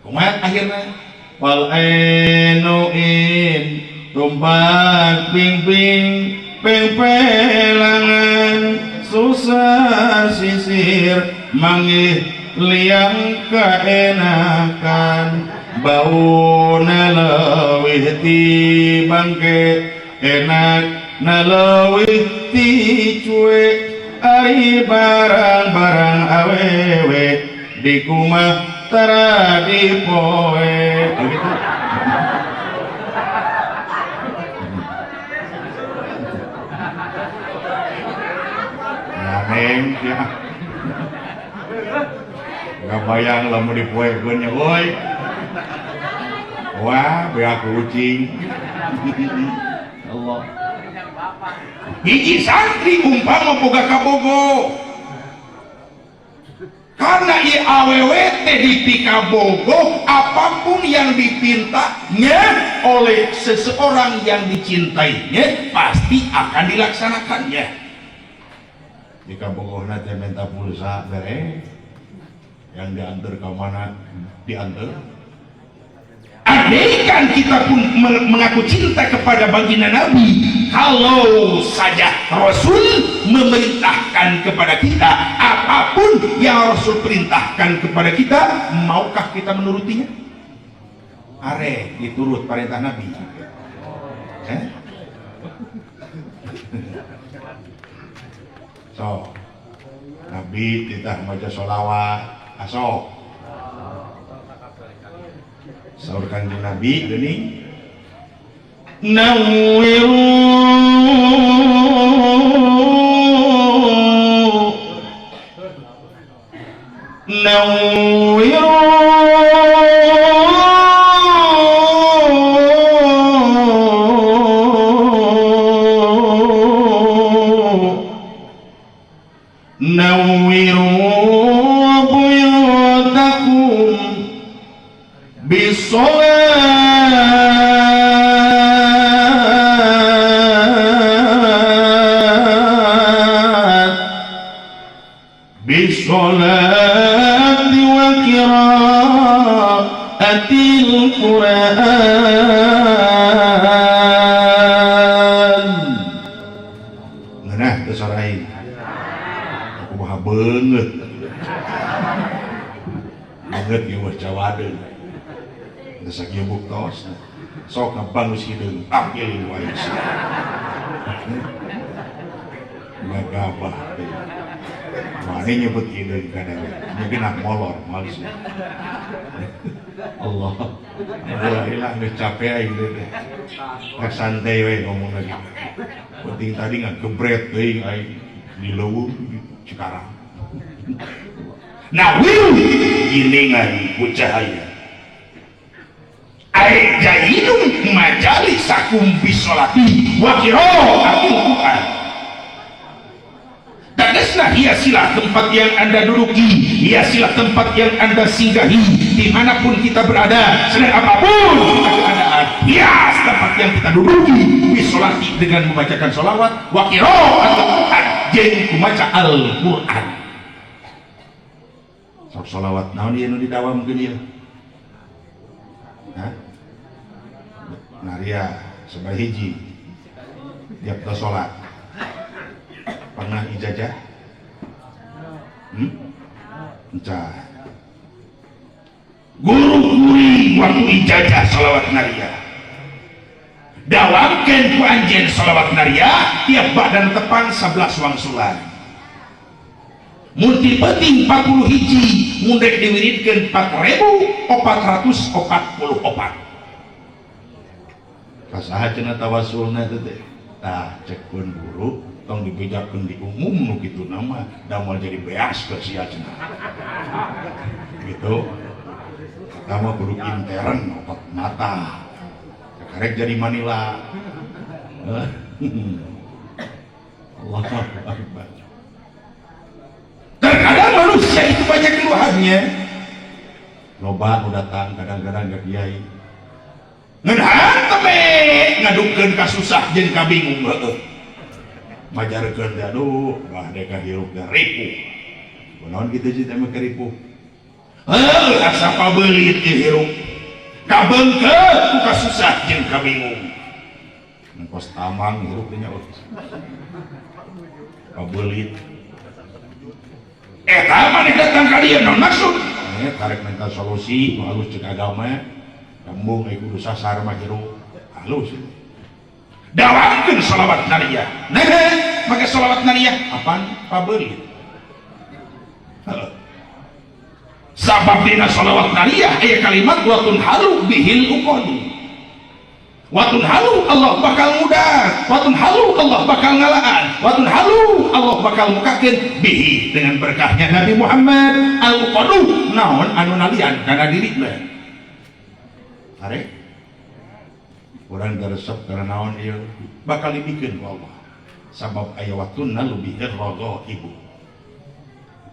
Kumaha akhirna? Wal ainu in tumpak ping ping peng pelangan susah sisir mangih liang kaenakan bau nalawih ti bangke enak nalawih ti cuek ari barang-barang awewe di kumah tara dipoe gitu. Neng ya. Gak bayang lamun dipoekeun nya euy. Wah, beak kucing. Allah. Hiji santri umpama boga kabogo. Karena ieu awewe teh dipikabogo, apapun yang dipintanya oleh seseorang yang dicintainya pasti akan dilaksanakannya. Jika bogohna teh minta pulsa bere, yang diantar ke mana diantar. Andaikan kita pun mengaku cinta kepada baginda Nabi, kalau saja Rasul memerintahkan kepada kita, apapun yang Rasul perintahkan kepada kita, maukah kita menurutinya? Are diturut perintah Nabi. Eh? So, Nabi tidak maca sholawat, asok. Saur Kanjeng Nabi geuning nawiru nawiru nawiru buyutakum bisolat wa qiraatil Qur'an. Ngeunah teu sorai. Aku mah beungeut. Beungeut ieu mah cawadeun. Geus sakieu buktos. Sok ngabangus hideung tampil wae. Gagabah teh. Mane nyebut hideung ka dewek. Nya genah molor males. Allah. Ulah ilang geus capek aing teh. Rek santai we ngomong lagi. Penting tadi ngagebret teuing aing di leuweung Cikarang. Nah, wiu giningan ku cahaya. Ai jainum majalis sakum bisolati wa qiraatil Qur'an. Tegasna, hiasilah tempat yang Anda duduki, hiasilah tempat yang Anda singgahi, dimanapun kita berada, sedang apapun kita keadaan, hias tempat yang kita duduki, bisolati, dengan membacakan sholawat, wa qiraatul Quran, jeung kumaca Al-Quran. Sok sholawat naon ieu nu didawamkeun ieu? Hah? Naria sabaraha hiji tiap tos sholat? Pernah ijazah? Hmm? Encan. Guru kuring waktu ijazah sholawat naria. Dawamkeun ku anjeun sholawat naria tiap badan tepang 11 wangsulan. Mun ti peuting 40 hiji, mun rek diwiridkeun 4444. Kasaha cenah tawasulna teh teh? Tah, cek pun guru, tong dibejakeun di umum nu kitu nama, da moal jadi beas ke sia cenah. Gitu. Eta mah kudu intern opat mata. Karek jadi Manila. Allah Akbar. Terkadang manusia itu banyak keluhannya. Loba nu datang kadang-kadang ke kiai. Ngan teme ngadukeun kasusah jeung kabingung heueuh. Majarkeun teh, aduh, wah deka hirup teh ripuh. Kunaon kitu sih teh mah ripuh? Heuh, asa pabeulit ieu hirup. Kabeungkeut ku kasusah jeung kabingung. Kos tamang hirup teh nya pabeulit. Eta maneh datang ka dieu naon maksud? Eh, tarik minta solusi nu halus cek agama. Embung euy kudu sasar mah hirup. Halus. Dawamkeun sholawat nariyah. Nah, make sholawat nariyah apaan pabeulit? Heeh. Sabab dina sholawat nariyah aya kalimat watun halu bihil uqadu. Watun halu, Allah bakal mudah. Watun halu, Allah bakal ngalaan. Watun halu, Allah bakal mukakeun bihi, dengan berkahnya Nabi Muhammad, al uqadu, naon anu nalian kana dirina. Arek urang teresep karena naon ieu bakal dibikeun ku Allah. Sabab aya watuna lebih ibu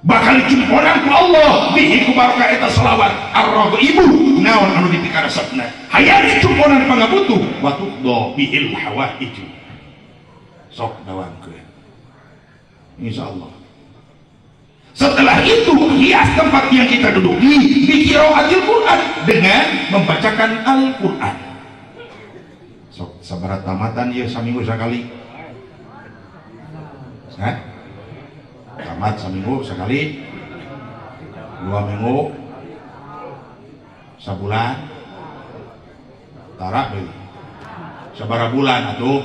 bakal dicumponan ku Allah bihi, ku barokah eta selawat, ar-ibu naon anu dipikaresepna, hayang dicumponan pangabutuh, wa tuqda bihil hawaiju. Sok dawamkeun, insyaallah. Setelah itu hias tempat yang kita duduki bi qiraatil Quran, dengan membacakan Al-Quran. Sok sabaraha tamatan ieu saminggu sekali? Hah? Tamat seminggu sekali, 2 minggu, sebulan, tarak deui. Sabaraha bulan atuh?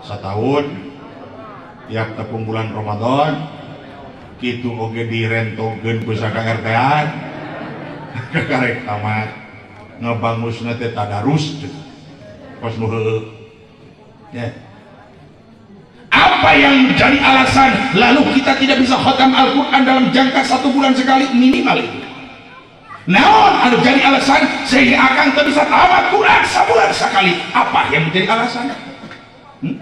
Setahun tiap tepung bulan Ramadan kitu oge direntokeun ku saka RT-an karek tamat, ngebangusna teh tadarus kos nu heueuh ya. Apa yang menjadi alasan lalu kita tidak bisa khatam Al-Quran dalam jangka satu bulan sekali minimal itu? Naon anu jadi alasan sehingga akan tak bisa tamat Quran sebulan sekali? Apa yang menjadi alasan? Hmm?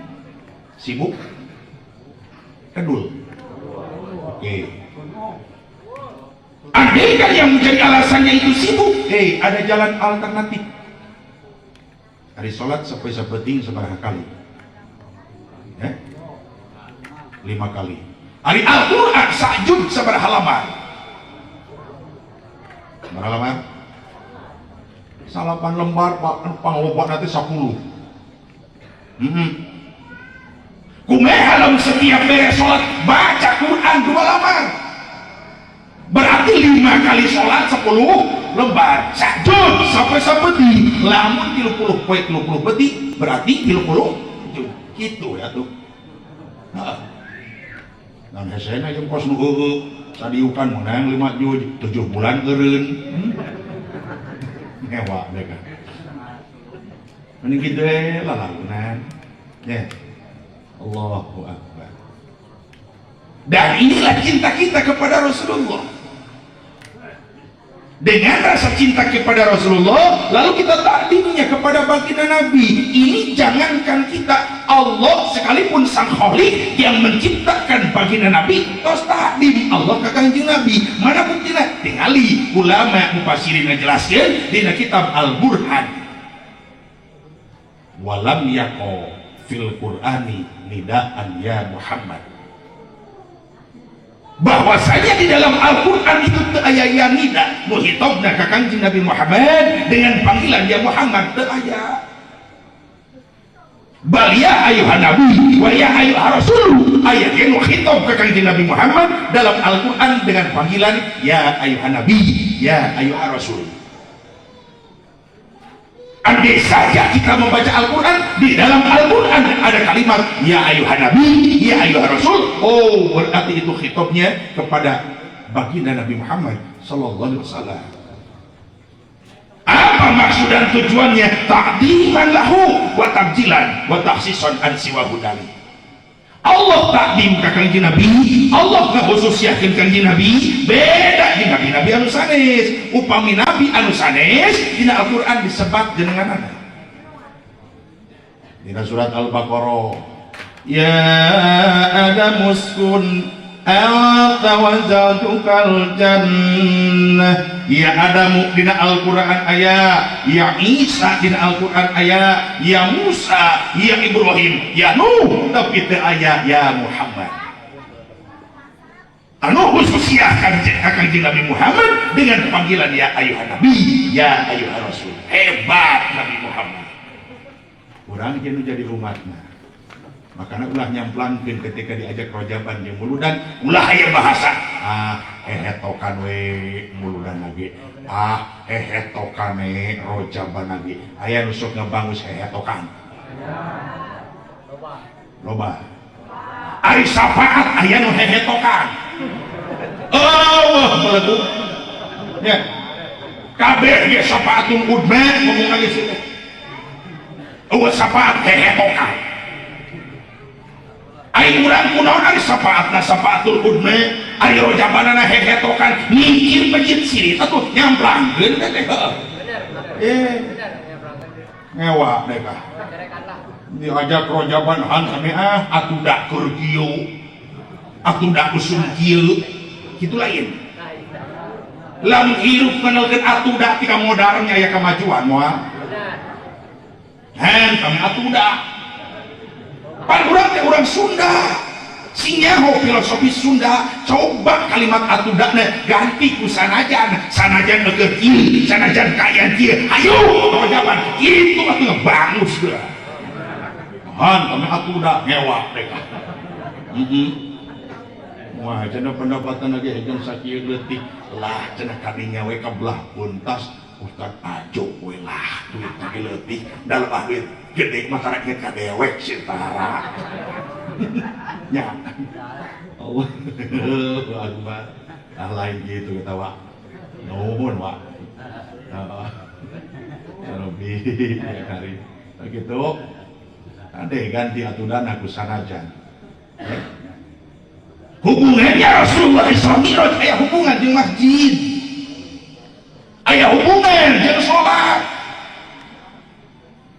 Sibuk? Kedul? Oke. Andai kan yang menjadi alasannya itu sibuk, hei, ada jalan alternatif. Hari sholat sampai sapeting sabaraha kali? Ya? Lima kali. Hari Al-Quran sajuz sabaraha halaman? Berapa halaman? 9 lembar, Pak, pangloba nanti 10. Kumaha lamun setiap beres sholat baca Quran 2 lembar? Berarti lima kali sholat 10 lembar. Sajuz sampai sapeti. Lamun 30 poe 30 peti berarti 30 juz. Gitu ya tuh. Heeh. Dan hesena jeung kos nu heueuh sadiukan menang 5 juz 7 bulan eureun. Ngewa mereka. Mending kitu we lalagunan. Ya. Allahu Akbar. Dan inilah cinta kita kepada Rasulullah. Dengan rasa cinta kepada Rasulullah, lalu kita takdimnya kepada baginda Nabi. Ini jangankan kita, Allah sekalipun sang Khalik yang menciptakan baginda Nabi tos takdim Allah ke Kangjeng Nabi. Mana buktina? Tingali ulama mufassirin ngajelaskeun dina kitab Al-Burhan, walam yaqo fil Qur'ani nidaan ya Muhammad, bahwasanya di dalam Al-Quran itu teu aya ya nida nu hitobna ka Kangjeng Nabi Muhammad dengan panggilan ya Muhammad, teu aya. Bal ya ayuhan nabi wa ya ayuha rasul. Aya ge nu khitab ka Kangjeng Nabi Muhammad dalam Al-Quran dengan panggilan ya ayuhan nabi, ya ayuha rasul. Andai saja kita membaca Al-Quran, di dalam Al-Quran ada kalimat ya ayuhan nabi, ya ayuhan rasul, oh berarti itu khitabnya kepada baginda Nabi Muhammad sallallahu alaihi wasallam. Apa maksud dan tujuannya? Ta'diman lahu wa tabjilan wa takhsisan an siwahu dali. Allah takdim ka Kangjeng Nabi, Allah ngakhususiakeun Kangjeng Nabi, beda di nabi-nabi anu sanes. Upami nabi anu sanes dina Al-Qur'an disebat jenenganana. Dina surat Al-Baqarah, ya Adam uskun anta wa zawjukal jannah. Ya Adamu dina Al-Qur'an aya, ya Isa dina Al-Qur'an aya, ya Musa, ya Ibrahim, ya Nuh, tapi teu aya ya Muhammad. Anu khususiah Kangjeng Nabi Muhammad dengan panggilan ya ayuhan nabi, ya ayuhan rasul. Hebat Nabi Muhammad. Urang jeung jadi umatna. Makanya ulah nyamplangkeun ketika diajak rojaban jeung muludan, ulah aya bahasa ah hehetokan we muludan lagi, ah hehetokan we rojaban lagi. Aya nu sok ngebangus hehetokan, loba. Ari syafaat aya nu hehetokan, oh beledu ya kabeh ge syafaatul udma ngomong lagi sih teh. Eueuh syafaat hehetokan. Ari urang kunaon ari syafaatna syafaatul udma, ari rojabanana hehetokan, mikir pejit sirit atuh nyamplangkeun teh teh. Eh, ngewa deh kah diajak rojaban han kami ah atuh dak keur kieu, atuh dak usum kieu kitu. Lain lamun hirup kenalkeun atuh dak tika modalnya aya kemajuan moal han kami atuh dak. Pan urang teh urang Sunda, sing nyaho filosofi Sunda. Coba kalimat atuh dakna ganti ku sanajan, sanajan eueuh kieu, sanajan kaayaan kieu, ayo rojaban kitu atuh ngebangus geura. Han kami atuh dak ngewa mereka. Wah, cenah pendapatan lagi hejeng sakieu leutik lah, cenah kadinya we kabelah puntas Ustad ajo we lah duit lagi leutik dalam ah duit gede masyarakat ka dewek sintara ya. Allah Akbar. Ah, lain gitu kata wa nuhun wa. Heeh. Robi ya kari gitu ade ganti aturan aku sanajan. Hubungannya Rasulullah Isra Mi'raj aya hubungan jeung masjid, aya hubungan jeung sholat.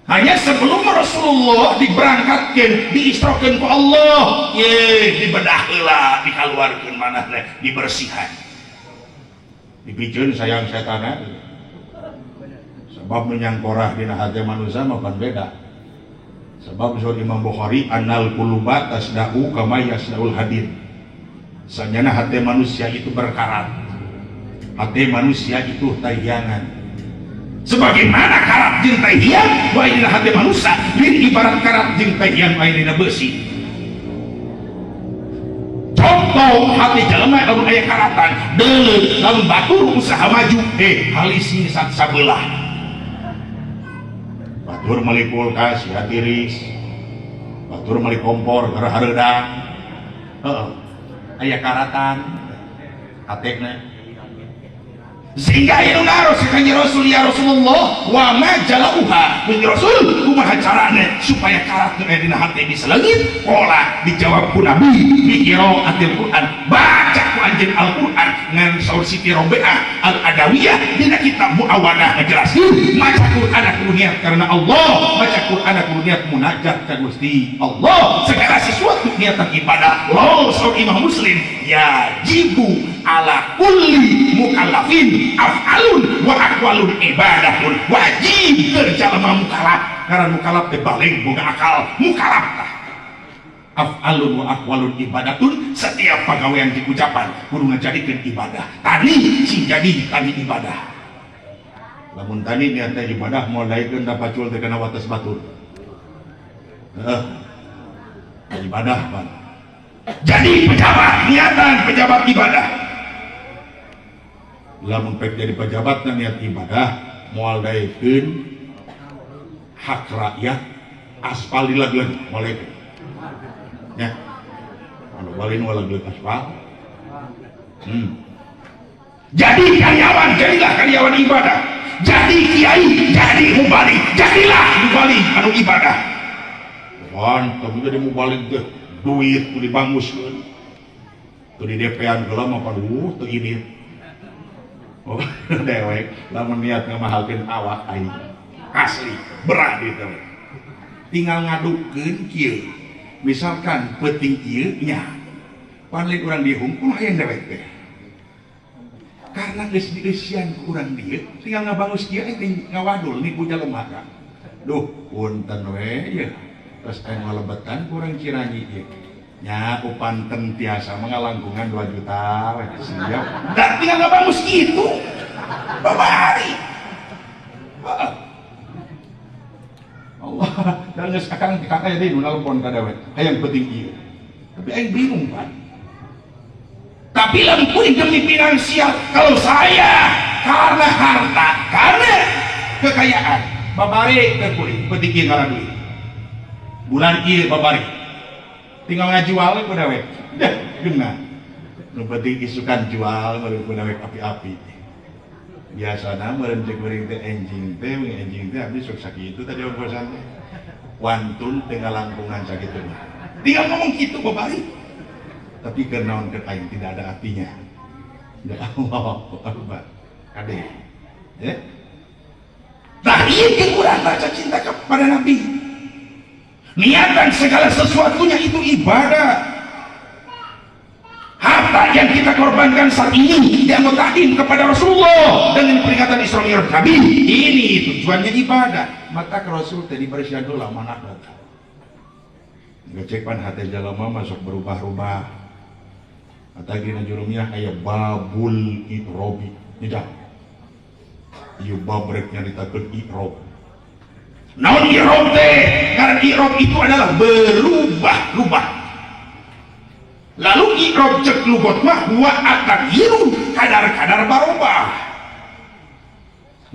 Hanya sebelum Rasulullah diberangkatkan, diisrokan ku Allah, ye dibedah heula, dikaluarkeun manahna, dibersihan, dipiceun sayang setana, sebab menyangkorah dina hati manusia mah pan beda. Sebab saur Imam Bukhari, annal quluba tasda'u kama yasda'ul hadid, sanyana hati manusia itu berkarat, hati manusia itu tayangan sebagaimana karat jeung tahian wa dina hati manusia lain ibarat karat jeung tahian wa dina besi. Contoh hati jelema lamun aya karatan deuleu, lamun batur usaha maju halis sat sabelah, batur meuli kulkas ya tiris, batur meuli kompor keur hareudang, heeh aya karatan hatena. Sehingga aya nu naros ka Kanjeng Rasul, ya Rasulullah, wa ma jalauha, Kanjeng Rasul, kumaha carana supaya karat nu aya dina hate bisa leungit? Qala, dijawab ku Nabi, bi qiraatil Quran, baca ku ku anjeun Al-Qur'an. Ngan saur Siti Robiah Al-Adawiyah dina kitab Muawanah ngajelaskeun, maca Qur'an kudu niat karena Allah, maca Qur'an kudu niat munajat ka Gusti Allah, segala sesuatu niatan ibadah. Lo saur Imam Muslim, yajibu ala kulli mukallafin af'alun wa aqwalun ibadatun. Wajib keur jalma mukallaf, karena mukallaf teh balig, boga akal, mukallaf tah. Af'alun wa aqwalun ibadatun, setiap pagawean jeung ucapan kudu ngajadikeun ibadah. Tani sing jadi tani ibadah. Lamun tani niatna ibadah, moal daekeun da pacul teh kana wates batur. Heeh, ibadah pan. Jadi pejabat, niatan pejabat ibadah. Lamun pek jadi pejabat na niat ibadah, moal daekeun hak rakyat aspal dilagleun, moal daekeun ya. Anu balin walagleun aspal. Jadi karyawan, jadilah karyawan ibadah. Jadi kiai, jadi mubalig, jadilah mubalig anu ibadah. Pan tapi jadi mubalig teh duit kudu dibanguskeun, teu di DP-an heula mah, paduh teu indit. Oh, dewek lamun niat ngamahalkeun awak aing asli berat itu. Tinggal ngadukeun kieu, misalkan peuting ieu nya pan lain urang dieu hungkul, hayang dewek teh karena geus dieusian ku urang dieu, tinggal ngabangus kieu eh ngawadul nipu jelema ka. Duh, punten we ieu, terus aya ngalebetan ku urang Ciranyi ieu nya, upanten tiasa mengalangkungan 2 juta we, siap dan tinggal ngabangus gitu babari. Heeh. Allah dan geus akang kakak aya deui nu nelpon ka dewek hayang penting ieu, tapi aing bingung pan. Tapi lempuy demi finansial, kalau saya karena harta, karena kekayaan, babari ke kuring penting ieu ngala duit bulan ieu, babari tinggal ngajual ku dewek dah geunah. Nu penting isukan jual meureun ku dewek api-api. Biasana meureun cek kuring teh enjing teh, enjing teh abdi sok sakitu tadi ongkosan teh wantun teh ngalangkungan sakitu mah, tinggal ngomong kitu babari. Tapi keur naon keur aing tidak ada artinya. Ya Allah Akbar, kade ya. Nah, ieu keur urang rasa cinta kepada Nabi, niatan segala sesuatunya itu ibadah. Harta yang kita korbankan saat ini dianggotain kepada Rasulullah dengan peringatan Isra Mi'raj Nabi ini tujuannya ibadah. Mata ke Rasul tadi bersihan heula mana data ngecek pan hati jalma masuk berubah-ubah. Atau dina jurumiyah aya babul i'robi tidak, ieu bab rek nyaritakeun i'rob. Naon i'rob teh? Karena i'rob itu adalah berubah-ubah. Lalu i'rob cek lugot mah wa at-taghyiru, kadar-kadar barobah.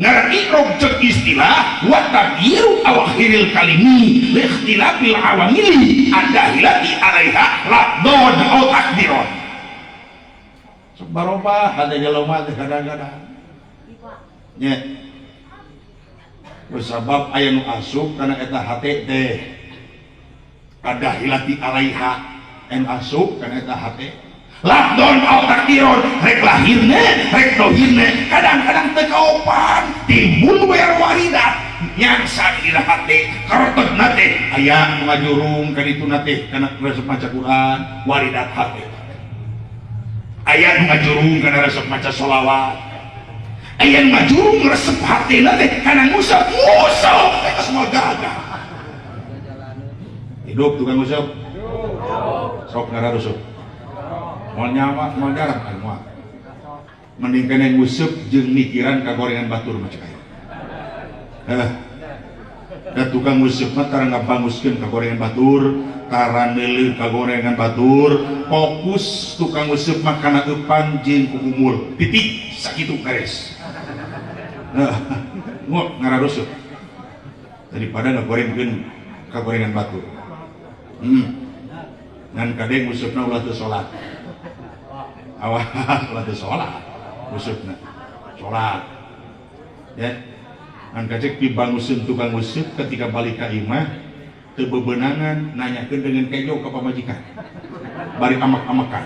Ngaran i'rob cek istilah wa taghyiru awakhiril kalimi li ikhtilafil awamili ad-dahilati alaiha lafdhon au takdiron. Sok barobah hade jelema teh kadang-kadang nya. Sabab aya nu asup kana eta hate teh ad-dahilati alaiha, anu asup kana eta hate lafdhon au takdiron, rek lahirna rek dohirna kadang-kadang teu kaopan timbul wer waridat nyangsa dina hate karotegna teh aya nu ngajurung ka dituna teh kana resep maca Quran, waridat hate aya nu ngajurung kana resep maca sholawat, aya nu ngajurung resep hatena teh kana ngusap ngusap teh geus moal gagah hidup. Tukang ngusap sok ngararusup moal nyawa, moal jarang kan, moal mending kena nguseup jeung mikiran kagorengan batur mah cek aing. Heh. Da tukang nguseup mah tara ngabanguskeun kagorengan batur, tara neuleuh kagorengan batur, fokus tukang nguseup mah kana eupan jeung kukumul. Titik, sakitu beres. Heh, ngok ngararusup daripada ngagorengkeun kagorengan batur. Ngan kade ngusupna ulah teu salat. Awas ulah teu salat ngusupna. Salat. Ya. Ngan kacek pibanguseun tukang nguseup ketika balik ka imah teu bebenangan nanyakeun dengan kejo ka pamajikan. Bari amak-amakan.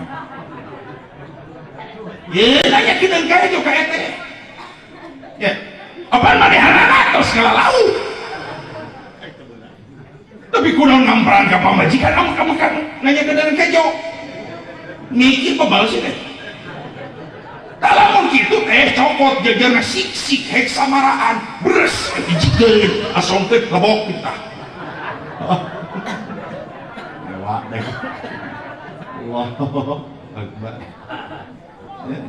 Ye nanya kieu kejo ka eta. Ya. Apaan manehanana tos ngalalau. Tapi kunaon ngamperan ka pamajikan amek-amekan nanya keun kejo. Mikir pebal sih teh. Lamun kitu teh copot jajarna sik-sik hek samaraan, bres hijikeun asongkeun lebok kita. Dewa deh. Allahu Akbar. Ya.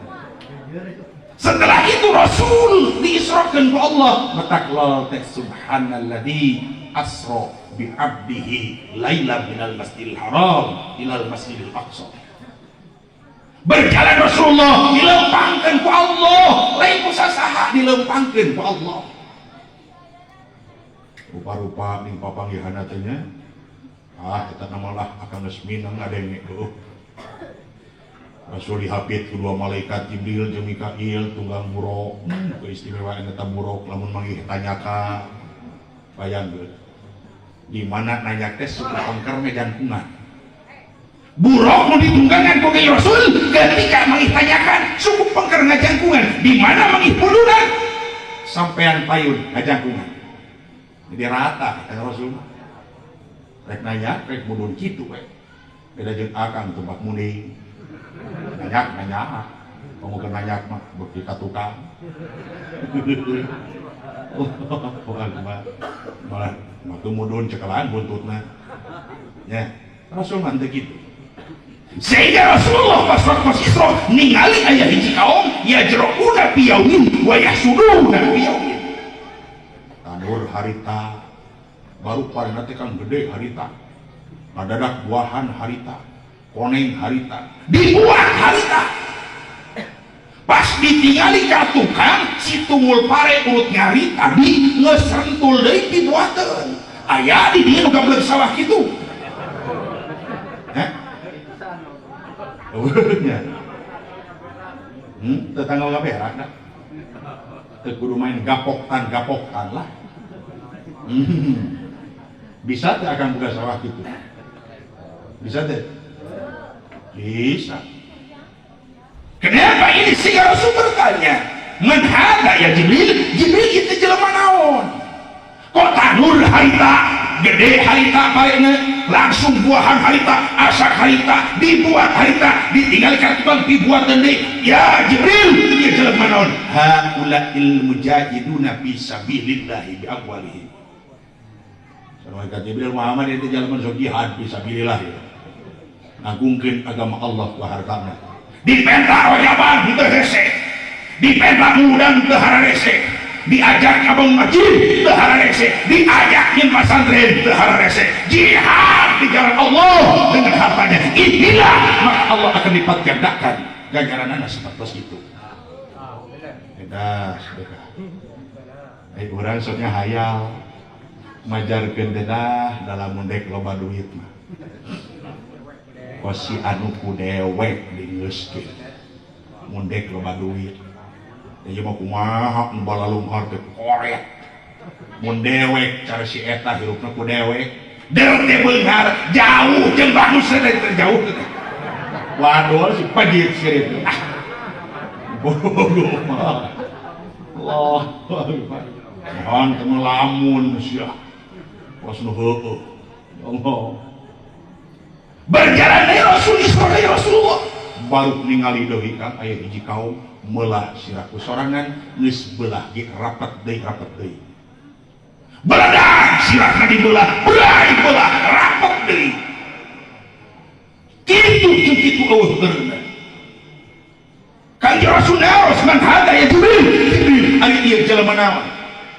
Setelah itu Rasul diisrokeun ku Allah, matak lol teh subhanalladzi asra bi abdihi laila minal masjidil haram ilal masjidil aqsa. Berjalan Rasulullah dilempangkeun ku Allah, lain ku sasaha dilempangkeun ku Allah. Rupa-rupa ning papanggihanna teh nya. Ah, eta malah akan geus minang ngadenge heuh. Rasul dihapit ku dua malaikat Jibril jeung Mikail tunggang buruk. Keistimewaan eta buruk lamun manggih tanyaka. Bayangkeun. Di mana nanya teh suku pangker ngajangkungan. Buruk nu ditunggangan ku Rasul ketika manggih tanyakan suku pengker ngajangkungan, di mana manggih pulunan sampean payun ngajangkungan. Jadi rata kata Rasul. Rek nanya, rek mudun kitu we. Beda jeung akang tumpak munding. Nanyak nanya, kamu ke nanyak mah beuki ka tukang. Oh, akbar. Malah mah mudun cekelan buntutna. Ya, Rasul mah teu kitu. Sehingga Rasulullah pas waktu Isra ningali aya hiji kaum yajra'una fi yaumin wa yahsuduna fi yaumin. Tanur harita baru parena teh kan gede harita. Ngadadak buahan harita, koneng harita, dibuat harita. Pas ditingali ka tukang si tungul pare urut nyari tadi geus rentul deui dibuateun. Aya di dieu nu gablek sawah kitu. Hah? Nya. Tetangga berak dah. Teu kudu main gapoktan-gapoktan lah. Bisa teu akan buka sawah gitu? Bisa teu? Bisa. Kenapa ini sehingga Rasul bertanya, "Man hada ya Jibril?" Jibril itu jelema naon? Kok tanur harita, gede harita parena, langsung buahan harita, asak harita, dibuat harita, ditinggalkan tukang dibuat deui. Ya Jibril, ieu jelema naon? Haulail mujahiduna fi sabilillah bi amwalihim. Malaikat Jibril Muhammad itu jelema sok jihad fi sabilillah ya. Ngagungkeun agama Allah ku hartana. Dipenta rojaban teu hese. Dipenta mudang teu hararese. Diajak abang masjid teu hararese, diajak nyin pasantren teu hararese. Jihad di jalan Allah dengan hartanya. Inilah maka Allah akan lipat gandakan ganjaranana seperti itu. Beda, sedekah. Eh urang soknya hayal majarkeun teh dah dalam mundek loba duit mah. Kosi anu ku dewek dingeuskeun. Mundek loba duit. Ieu mah kumaha nu balalunghar teh koret. Mun dewek cara si eta hirupna ku dewek. Der teh beunghar jauh jeung bagus teh jauh teh. Waduh si pajit sirit. Ah. Bodoh mah. Allah Akbar. Mohon teu lamun sia. Kos nu heueuh. Ya Allah. Berjalan dari Rasul Isra dari Rasulullah. Baru ningali deui Kang aya hiji kaum melah sirah ku sorangan geus belah ge rapat deui rapat deui. Beledak sirahna dibelah, belah dibelah rapat deui. Kitu jeung kitu eueuh beurna. Kanjeng Rasul naros man hada ya Jibril. Jibril ari ieu jelema naon?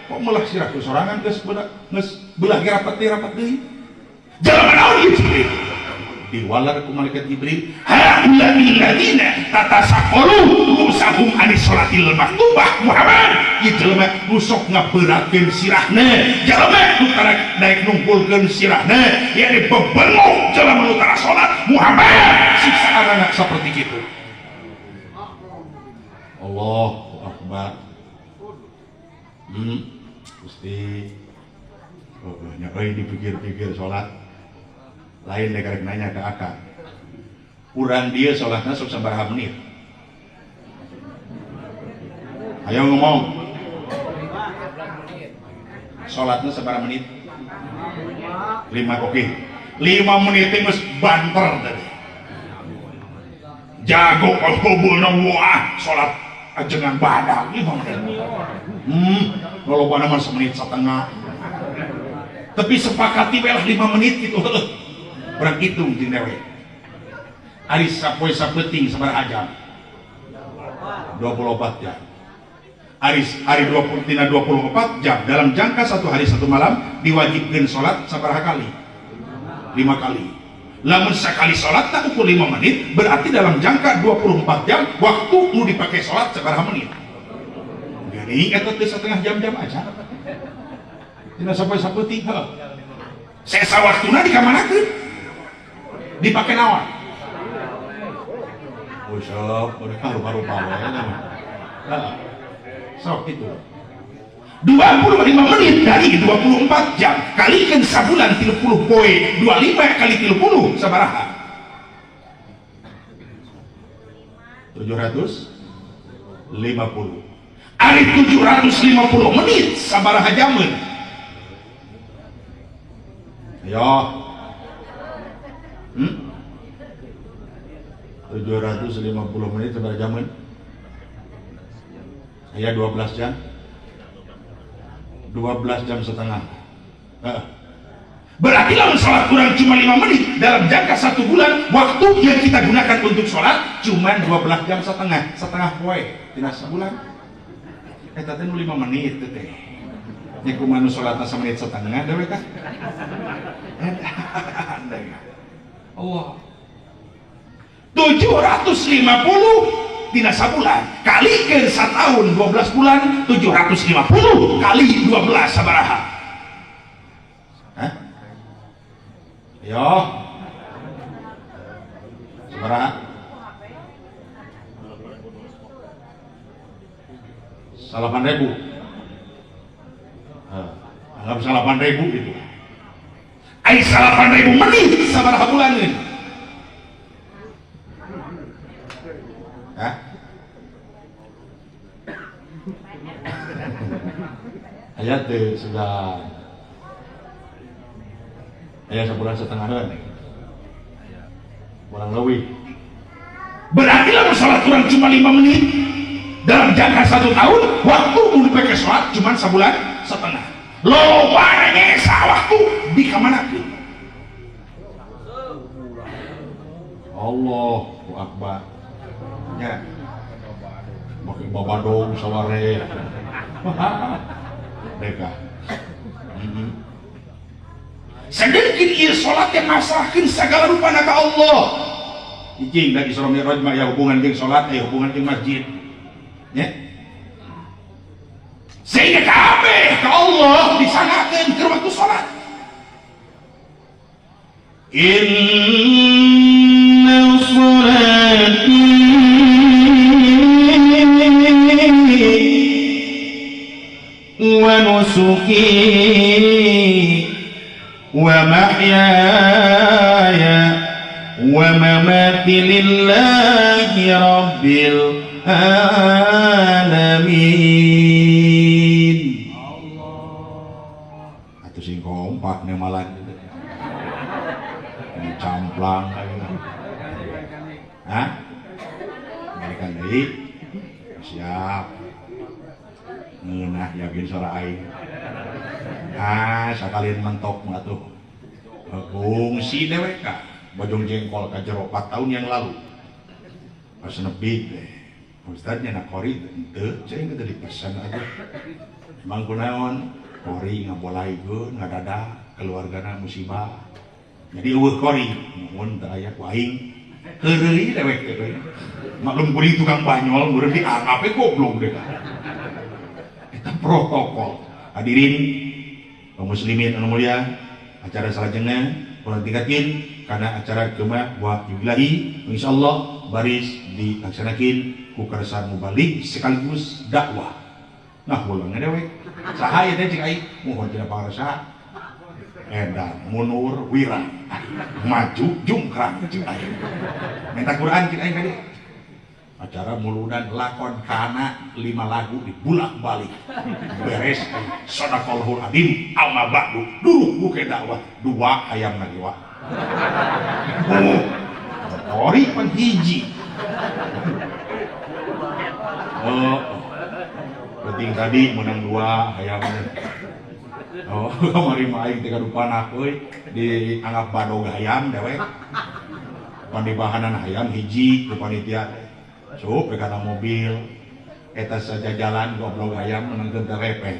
Kok melah sirah ku sorangan geus belah geus belah ge rapat deui rapat deui. Jelema naon ieu Jibril? Diwalar ku malaikat Jibril, haula'il ladzina tatasaqalu rusahum anis sholatil maktubah. Muhammad, ieu jelema nu sok ngaberatkeun sirahna, jelema nu tara daek nungkulkeun sirahna, yakni bebengok jelema nu tara salat. Muhammad, siksaanana saperti kitu. Allahu Akbar. Gusti. Oh, nya euy dipikir-pikir salat. Lain dek rek nanya ke akang. Urang dia sholatnya sok sabaraha menit. Ayo ngomong. Salatnya sabaraha menit? 5, oke. 5 menit geus banter tadi. Jago kalau wah salat ajengan badak 5 menit. Lolobana mah semenit setengah. Tapi sepakati we lah 5 menit gitu. Urang hitung jeung dewek. Ari sapoe sapeuting sabaraha jam? 24 jam. Ari ari 20 tina 24 jam dalam jangka satu hari satu malam diwajibkan sholat sabaraha kali? 5 kali. Lamun sekali sholat tak ukur 5 menit, berarti dalam jangka 24 jam waktu nu dipakai sholat sabaraha menit? Jadi eta teh setengah jam-jam aja. Tina sapoe sapeuting heuh. Sesa waktuna dikamanakeun? Dipake naon? Usep, udah rupa-rupa we. Heeh. Sok itu. 25 menit dari 24 jam kalikan sabulan 30 poe, 25 kali 30 sabaraha? 750. Ari 750 menit sabaraha jamun? Ayo. 750 menit sabaraha jamun? Aya 12 jam. 12 jam setengah. Berarti lamun sholat kurang cuma 5 menit dalam jangka 1 bulan, waktu yang kita gunakan untuk sholat cuma 12 jam setengah, setengah poe tina sebulan. Eta teh nu 5 menit teh. Nya kumaha nu sholatna semenit setengah dewe teh? Allah. 750 tina sabulan kalikeun satahun 12 bulan 750 kali 12 sabaraha? Hah? Ayo. Sabaraha? 8.000. Anggap 8.000 itu. Ai 8.000 menit sabaraha bulaneun? Hah? Ayat teh sudah ayat sebulan setengah kan? Kurang lebih. Berarti lamun sholat kurang cuma 5 menit dalam jangka 1 tahun, waktu nu dipake sholat cuma sebulan setengah. Loba nyesa waktu dikamanakeun? Allahu Akbar. Nya. Make babadong saware. Mereka. Sedengkeun ieu salat teh masrahkeun sagala rupana ka Allah. Icing da Isra Mi'raj mah aya hubungan jeung salat, aya hubungan jeung masjid. Nya. Sehingga kabeh ka Allah disanggakeun keur waktu salat. Inna salati wa nusuki wa mahyaya wa mamati lillahi rabbil alamin. Atuh sing kompak nemalan ini camplang. Hah? Balikan deui. Siap. Ngeunah yakin suara aing. Ah, sakalian mentok mah atuh. Kungsi dewek ka Bojong Jengkol ka jero 4 tahun yang lalu. Pas nepi teh. Ustadnya nak kori henteu, cai geus dipesan atuh. Emang kunaon? Kori ngabolaikeun ngadadak keluargana musibah. Jadi eueuh kori, mun teu aya ku aing. Heureuy dewek teh. Maklum kuring tukang banyol meureun dianggap we goblok deh. Eta protokol. Hadirin kaum muslimin anu mulia, acara salajengna urang tingkatkeun kana acara kema wa yubilahi insyaallah baris dilaksanakeun ku kersa mubalig sekaligus dakwah. Nah, ulangna dewek. Saha ieu teh cik aing? Mohon cenah pangarsa. Edan mundur wira maju jungkrang cik aing. Minta Quran cik aing ka dieu. Acara muludan lakon kana 5 lagu dibulak-balik. Beres sadaqallahul adzim amma ba'du. Dulu buke dakwah 2 hayam lagi wa. Oh, ori pan hiji. Oh, penting tadi menang 2 hayam. Oh, kamari mah aing teh kadupanak euy dianggap badog hayam dewek. Pan dibahanan hayam hiji ku panitia teh. Sup kana mobil eta saja jalan goblok hayam menangkeun teh repeh.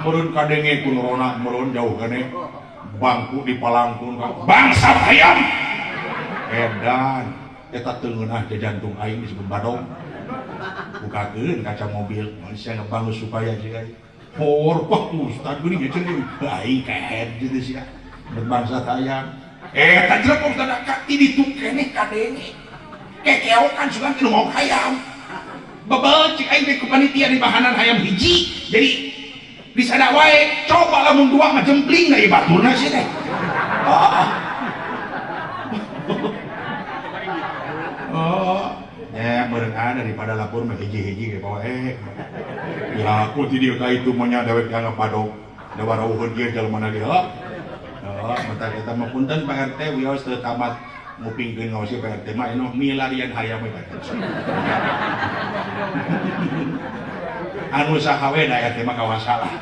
Meureun kadenge ku rona meureun jauh kene. Bangku dipalangkun ka bangsat hayam. Edan eta teu ngeunah jantung aing disebut badog. Bukakeun kaca mobil, manusia ngebangun supaya sia. Hor pak ustad geuning cenah aing kehed gitu sia. Berbangsa hayam. Eta jelema ustad ka ti ditu keneh kadenge. Kekeokan sugan teu mau hayam. Bebel cik aing teh ku panitia di bahanan hayam hiji. Jadi disada wae coba lamun 2 mah jempling da ieu baturna sia teh. Oh. Oh. Ya meureun daripada lapor mah hiji-hiji ge bawa Ya aku ti dieu ka itu mah nya dewek dianggap badog. Da warauheun ieu jalma na dieu. Oh, bentar eta mah punten Pak RT wios teu tamat ngupingkeun ngaos Pak RT mah anu milarian hayam we Pak RT. Anu saha we da RT mah kawasalah.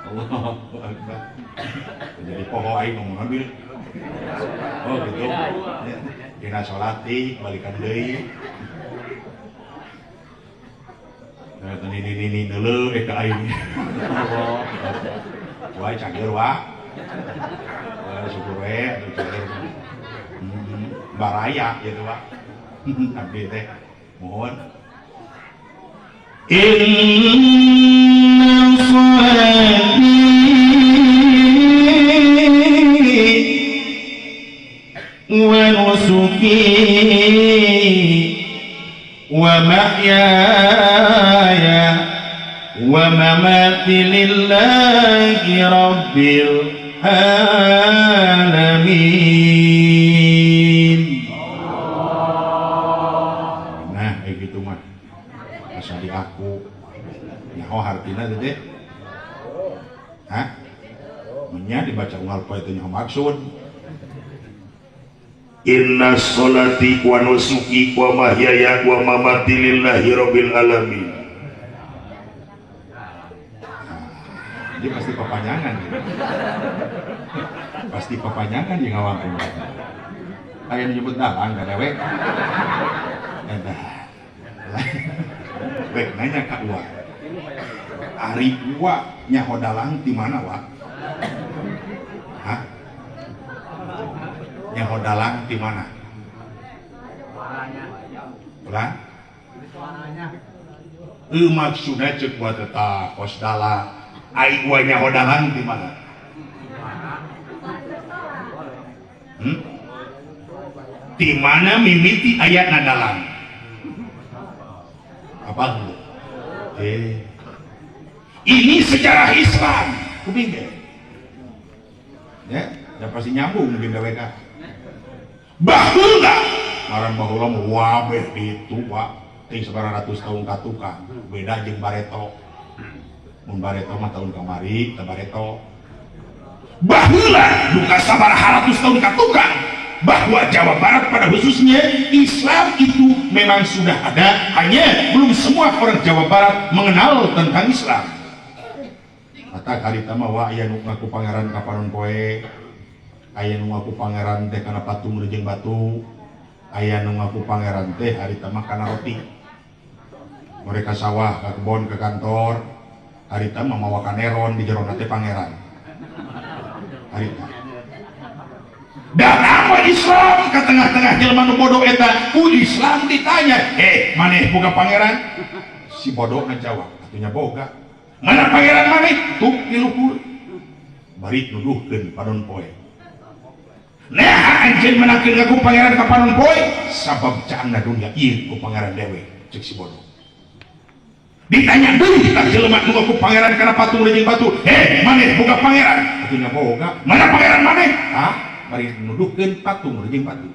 Allahu Akbar. Jadi poho aing ngomong ambil. Oh gitu. Dina salati balikan deui. Nah, ini neuleuh ka aing. Wah, cageur wa. Syukur we atuh cageur. Baraya gitu wa. Abdi teh mohon. Inna sholati wa nusuki wa mahyaya wa mamati lillahi rabbil alamin. Nah, kayak gitu mah. Asa di aku. Nyaho hartina teh. Hah? Menya dibaca unggal poe teh nyaho maksud. Inna sholati wa nusuki wa mahyaya wa mamati lillahi rabbil alamin. Nah, dia pasti papanjangan gitu. Pasti papanjangan dia ngawang. Aya nyebut dalang ka dewek. Eta. Rek nanya ka Uwa. Ari Uwa nyaho dalang di mana wa? Hah? Nyaho dalang di mana? Ulah? Maksudna ceuk wa teh tah kos dalang. Ai Uwa nyaho dalang di mana? Di mana mimiti ayatna dalang? Apa dulu? Ini sejarah Islam. Kuping deh. Ya, ya pasti nyambung mungkin WK. Baheula ngaran baheula mah wabeh ditu Pak. Ting sabaraha ratus tahun ka tukang. Beda jeung bareto. Mun bareto mah tahun kamari teh bareto. Baheula duka sabaraha ratus tahun ka tukang bahwa Jawa Barat pada khususnya Islam itu memang sudah ada, hanya belum semua orang Jawa Barat mengenal tentang Islam. Kata harita mah wa aya nu ngaku pangeran ka panon poe, aya nu ngaku pangeran teh kana patung jeung batu, aya nu ngaku pangeran teh harita mah kana roti. Mereka sawah ka kebon ke kantor, harita mah mawa kaneron di jerona teh pangeran. Harita. Dan apa Islam ke tengah-tengah jelema nu bodoh eta? Ku Islam ditanya, maneh boga pangeran? Si bodoh ngajawab, atunya boga. Mana pangeran maneh? Tuh di luhur. Bari nuduhkeun panon poe. Nah, anjeun menangkeun ngaku pangeran ka panon poe, sabab caangna dunya ieu ku pangeran dewe, ceuk si bodoh. Ditanya deui tah jelema nu ngaku pangeran kana patung jeung batu, "Heh, maneh boga pangeran?" "Atuh nya boga." "Mana pangeran maneh?" Ah, bari nuduhkeun patung jeung batu.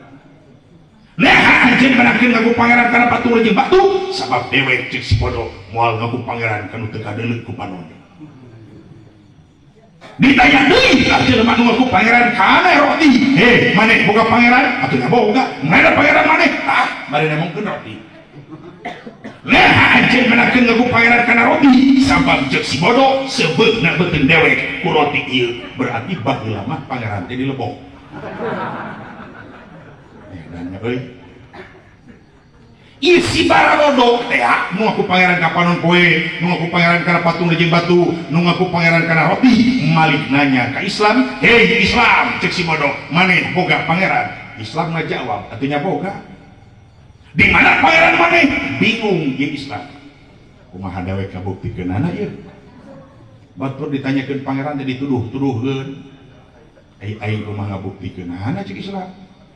Nah, anjeun menangkeun ngaku pangeran kana patung jeung batu, sabab dewek, cek si bodoh, moal ngaku pangeran kanu teu kadeuleuk ku panon. Ditanya deui tah jelema nu ngaku pangeran kana roti, "Heh, maneh boga pangeran?" "Atuh nya boga." "Mana pangeran maneh?" Tah, bari nemongkeun roti. Nah, anjeun menangkeun ngaku pangeran kana roti, sabab cek si bodoh sebeuna beuteung dewek ku roti ieu, berarti baheula mah pangeran teh dilebok. Edan euy. Ieu si bararodo teh nu ngaku pangeran ka panon poe, nu ngaku pangeran kana patung jeung batu, nu ngaku pangeran kana roti, malik nanya ka Islam, "Hei Islam," cek si bodoh, "maneh boga pangeran?" Islam ngajawab, "Atuh nya boga." "Di mana pangeran maneh?" Bingung ieu Islam. Kumaha dewek kabuktikeunana ieu? Batur ditanyakeun pangeran teh dituduh-tuduhkeun. Ai aing kumaha ngabuktikeunana, cek Islam.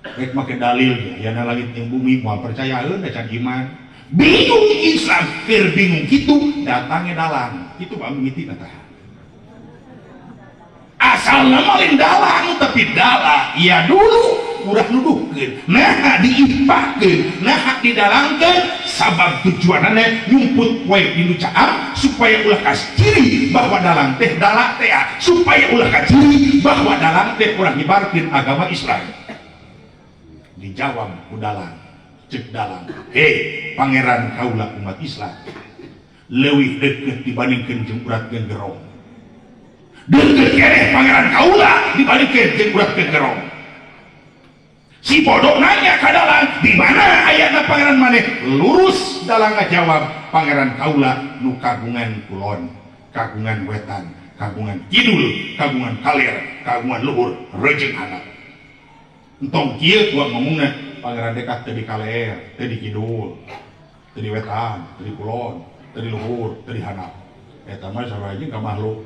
Rek make dalil ge ayana langit jeung bumi moal percayaeun, da can iman. Bingung Islam, keur bingung kitu datangnya dalang. Kitu mah mimitina tah. Asalna mah lain dalang, tapi dala ya dulu urang nuduhkeun, nah diipakeun, nah didalangkeun, sabab tujuanana nyumput poe di nu caam supaya ulah kaciri bahwa dalang teh dala teh, supaya ulah kaciri bahwa dalang teh kurang nyebarkeun agama Islam. Dijawab ku dalang, cek dalang, "Hei, pangeran kaula umat Islam leuwih deukeut dibandingkeun jeung urat gerong. Deukeut keneh pangeran kaula dibandingkeun jeung urat gerong." Si bodoh nanya ka dalang, "Di mana ayatna pangeran maneh?" Lurus dalang ngajawab, "Pangeran kaula nu kagungan kulon, kagungan wetan, kagungan kidul, kagungan kaler, kagungan luhur, rejeng handap." Entong kieu gua ngomongna, pangeran dekat teu di kaler, teu di kidul, teu di wetan, teu di kulon, teu di luhur, teu di handap. Eta mah sarua ka makhluk.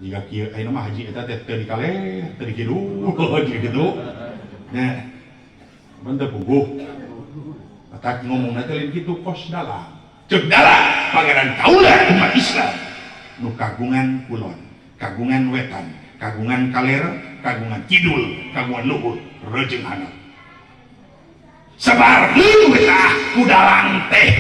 Jika kieu ayeuna mah haji eta teh teu di kaler, teu di kidul, gitu. Nya, teu puguh. Matak ngomongna teh lain kitu kos dalang. Cek dalang, pangeran kaula umat Islam nu kagungan kulon, kagungan wetan, kagungan kaler, kagungan kidul, kagungan luhur, rejeng handap. Sabar tah ku dalang teh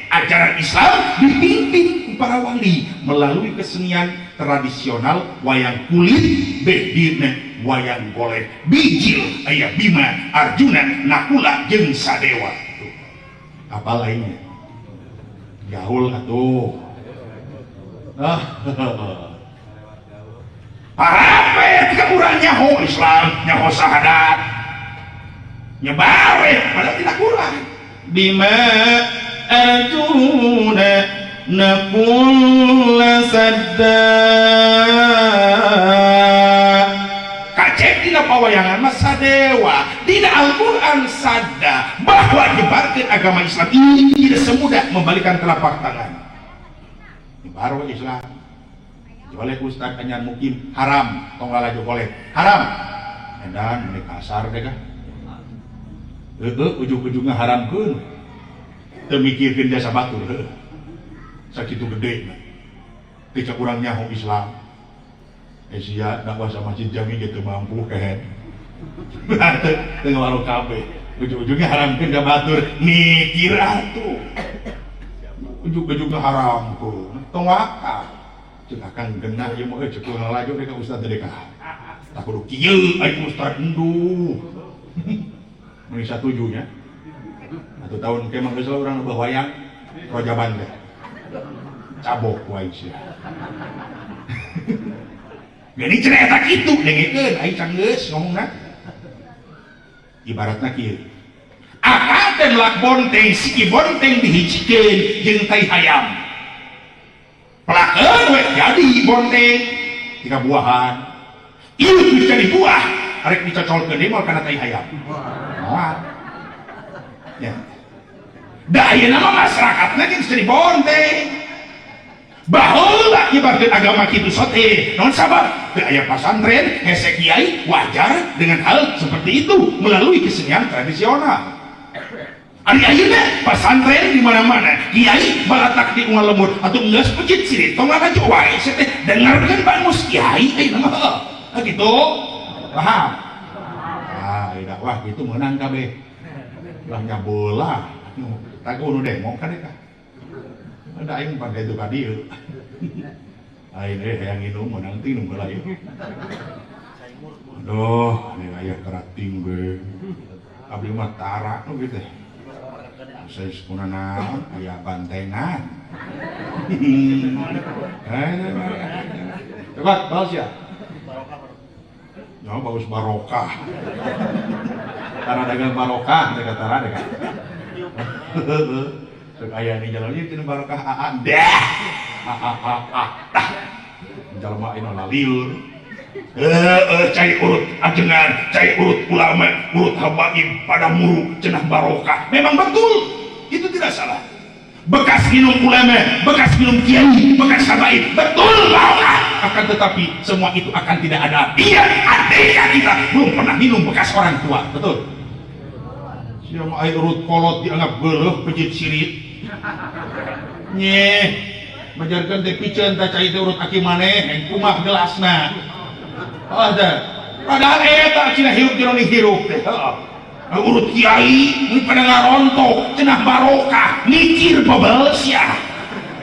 ajaran Islam dipimpin ku para wali melalui kesenian tradisional wayang kulit, bedina wayang golek bijil aya Bima, Arjuna, Nakula jeung Sadewa. Tuh. Apa lainnya gaul atuh, ah. Parapet ka urang nyaho Islam, nyaho sahadat, nyebar we padahal tidak kurang. Bima, Arjuna, Nakula sadda. Kacek dina pawayangan mah sadewa, dina Al-Quran sada, bahwa nyebarkeun agama Islam ini tidak semudah membalikan telapak tangan. Nyebar we Islam. Jolek ustad anyar mukim haram, tong lalajo golek haram. Edan meni kasar deh kah. Heueuh, ujug-ujugna haramkeun. Teu mikirkeun jasa batur heueuh. Sakitu gede mah. Teu kurang nyaho Islam. Sia dakwah sama masjid jami gitu mampu kehed. Teu ngawaru kabeh. Ujug-ujugnya haramkeun ka batur, mikir atuh. Ujug-ujugna haramkeun. Tong waka. Cek akang genah ieu mah euy, cek lalajo deh ka ustad teh ka. Tak kudu kieu ai ustad enduh. Mun satuju nya. Atuh tahun ke mah geus lah urang lebah wayang rojaban teh. Cabok wae sia. Geuning cenah eta kitu dengekeun aing can geus ngomongna. Ibaratna kieu. Akang teh melak bonteng, siki bonteng dihijikeun jeung tai hayam. Pelakeun we jadi bonteng tiga buahan. Ieu jadi buah, arek dicocolkeun deui moal kana tai hayam. Moal. Ya. Da ayeuna mah masyarakatna geus jadi bonteng. Baheula nyebarkeun agama kitu sote. Naon sabab? Teu aya pasantren, hese kiai wajar dengan hal seperti itu melalui kesenian tradisional. Ari ayeuna pasantren di mana-mana, kiai balatak di unggal lembur atuh geus pecit sirit tong ngalajo wae sia teh dengarkeun bangus kiai ayeuna mah heuh. Ah gitu. Paham? Ah, dakwah gitu meunang kabeh. Lah nyabola. Tak kudu demo kan eta. Ada aing pada itu ka dieu. Aing hayang nginum meunang teh inum heula ieu. Aduh, ini aya kerating ge. Abdi mah tara nu kitu. Saya sepuna naon aya bantengan. Coba balas ya. Ya bagus barokah. Tara dagang barokah teh tara deh. Sok aya di jalan ieu teh barokah aa dah. Aa dah. Jalma inu laliur. Cai urut ajengan, cai urut ulama, urut habaib pada muru cenah barokah. Memang betul, itu tidak salah. Bekas minum ulama, bekas minum kiai, bekas habaib, betul barokah. Akan tetapi semua itu akan tidak ada artinya andaikan kita belum pernah minum bekas orang tua, betul. Siapa air urut kolot dianggap geuleuh pejit sirit. Nyeh, majarkeun teh piceun tah cai teh urut aki maneh, heng kumaha gelasna. Oh, ada. Padahal eta cenah hirup jero hirup teh. Heeh. Urut kiai mun pada ngarontok cenah barokah, mikir bebel sia.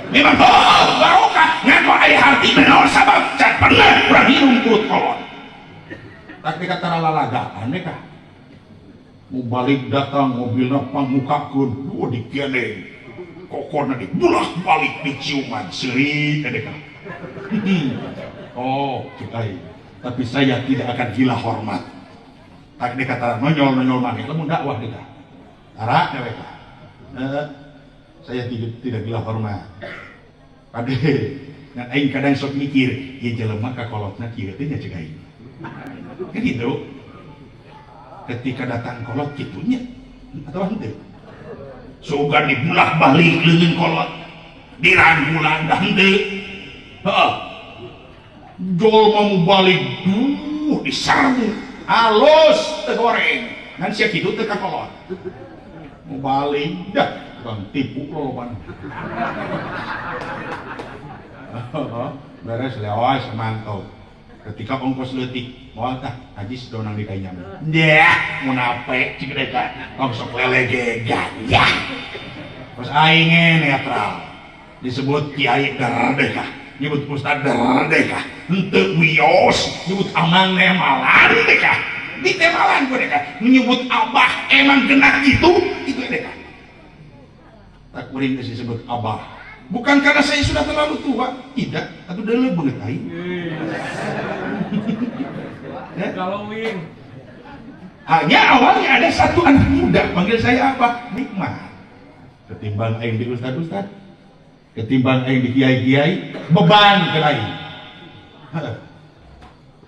Memang oh, barokah ngan kok aya hartina naon sabab can pernah urang minum urut kolot. Tak dikata lalagaan deh kah. Mau balik datang mobilna pangmukakeun, oh digendeng. Kokona dibulak-balik diciuman seuri teh kah. Oh, cek aing. Tapi saya tidak akan gila hormat. Tak dikata nonyol-nonyol maneh lamun dakwah kita. Tara dewek. Saya tidak gila hormat. Kade ngan aing kadang sok mikir, ieu jelema ka kolotna kieu teh nya cek aing. Kan gitu. Ketika datang kolot kitunya atau henteu? Sugan dibulak-balik leungeun kolot. Dirangkulan dah henteu. Heeh. Jol mau balik duh diserbu alus teu goreng ngan sia kitu teu ka kolot. Mau balik dah tukang tipu loloban. Beres lewas mantau. Ketika ongkos leutik moal tah haji sedonang di kainya. Dah munafik cik deka tong sok lelegegan ya. Terus aing netral disebut kiai derdeka, nyebut ustad derdeka, henteu wios, nyebut amang nemalan deka, di temalan ku deka, menyebut abah emang kena gitu, itu deka. Tak kuring geus disebut abah. Bukan karena saya sudah terlalu tua, tidak, atau udah lebih aing. Ya? Hanya awalnya ada satu anak muda panggil saya abah, nikmat. Ketimbang aing di ustad-ustad, ketimbang aing di kiai-kiai, beban ke aing.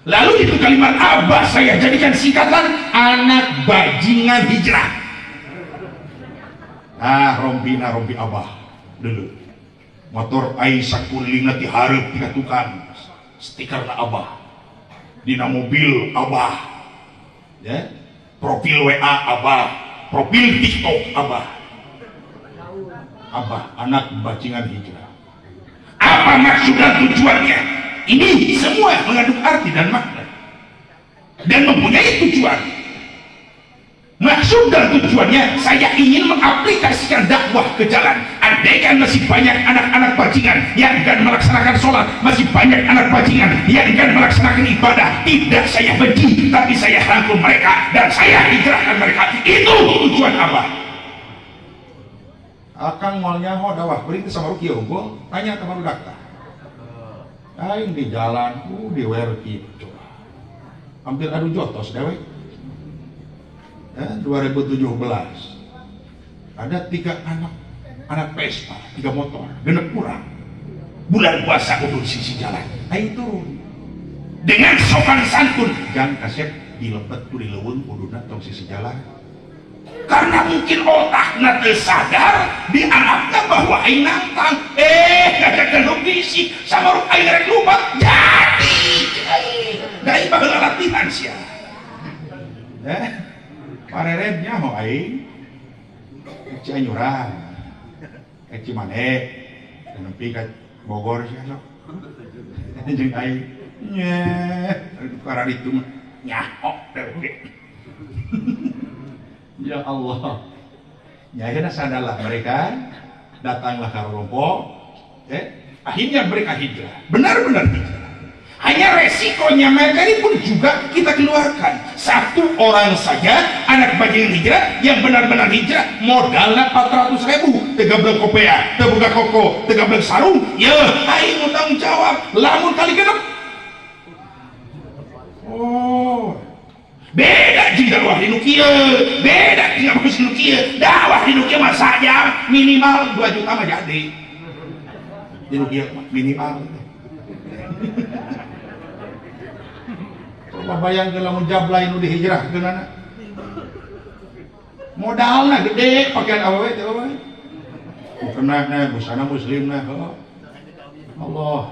Lalu itu kalimat abah saya jadikan singkatan anak bajingan hijrah. Ah, rompina rompi abah dulu. Motor aing sakulilingna ti hareup ti tukang, stikerna abah. Dina mobil abah. Ya. Profil WA abah, profil TikTok abah. Abah anak bajingan hijrah. Apa maksud dan tujuannya? Ini semua mengandung arti dan makna dan mempunyai tujuan. Maksud dan tujuannya, saya ingin mengaplikasikan dakwah ke jalan. Andaikan masih banyak anak-anak bajingan yang enggan melaksanakan sholat, masih banyak anak bajingan yang enggan melaksanakan ibadah, tidak saya benci, tapi saya rangkul mereka dan saya hijrahkan mereka. Itu tujuan abah. Akang moal nyaho dakwah beri sama Ruki unggul, tanya ke barudak tah. Aing di jalan, di werki, coba. Hampir adu jotos dewek. Ya, 2017 ada 3 anak Vespa, 3 motor, genep kurang. Bulan puasa udun sisi jalan, aing turun dengan sopan santun, jangan kasep dilepet ku di leuweung udunna tong sisi jalan. Karena mungkin otakna teu sadar, dianggapna bahwa aing nantang, ngajakeun nu fisik sama ruk aing rek lupa jadi. Da aing baheula latihan sia. Parerednya ho aing. Cianjuran, Cimahi, nepi ka Bogor sih sok. Jeung aing nya kararitu mah nyaho dewek. Ya Allah. Ya akhirnya sadarlah mereka, datanglah ke Rorompok, akhirnya mereka hijrah, benar-benar hijrah. Hanya resikonya materi pun juga kita keluarkan. Satu orang saja anak bajing hijrah yang benar-benar hijrah modalnya 400.000, 13 kopea, terbuka koko, 13 sarung, ya aing mau tanggung jawab, lamun kali genep. Oh, beda jeung dakwah di nu kieu, beda jeung dakwah di nu kieu. Dakwah di nu kieu mah saja minimal 2 juta mah jadi. Di nu kieu mah minimal. Coba bayangkeun lamun jablay nu dihijrahkeunana. Modalna gede pakaian awewe teh awewe. Mukena na busana muslimna heuh. Allah.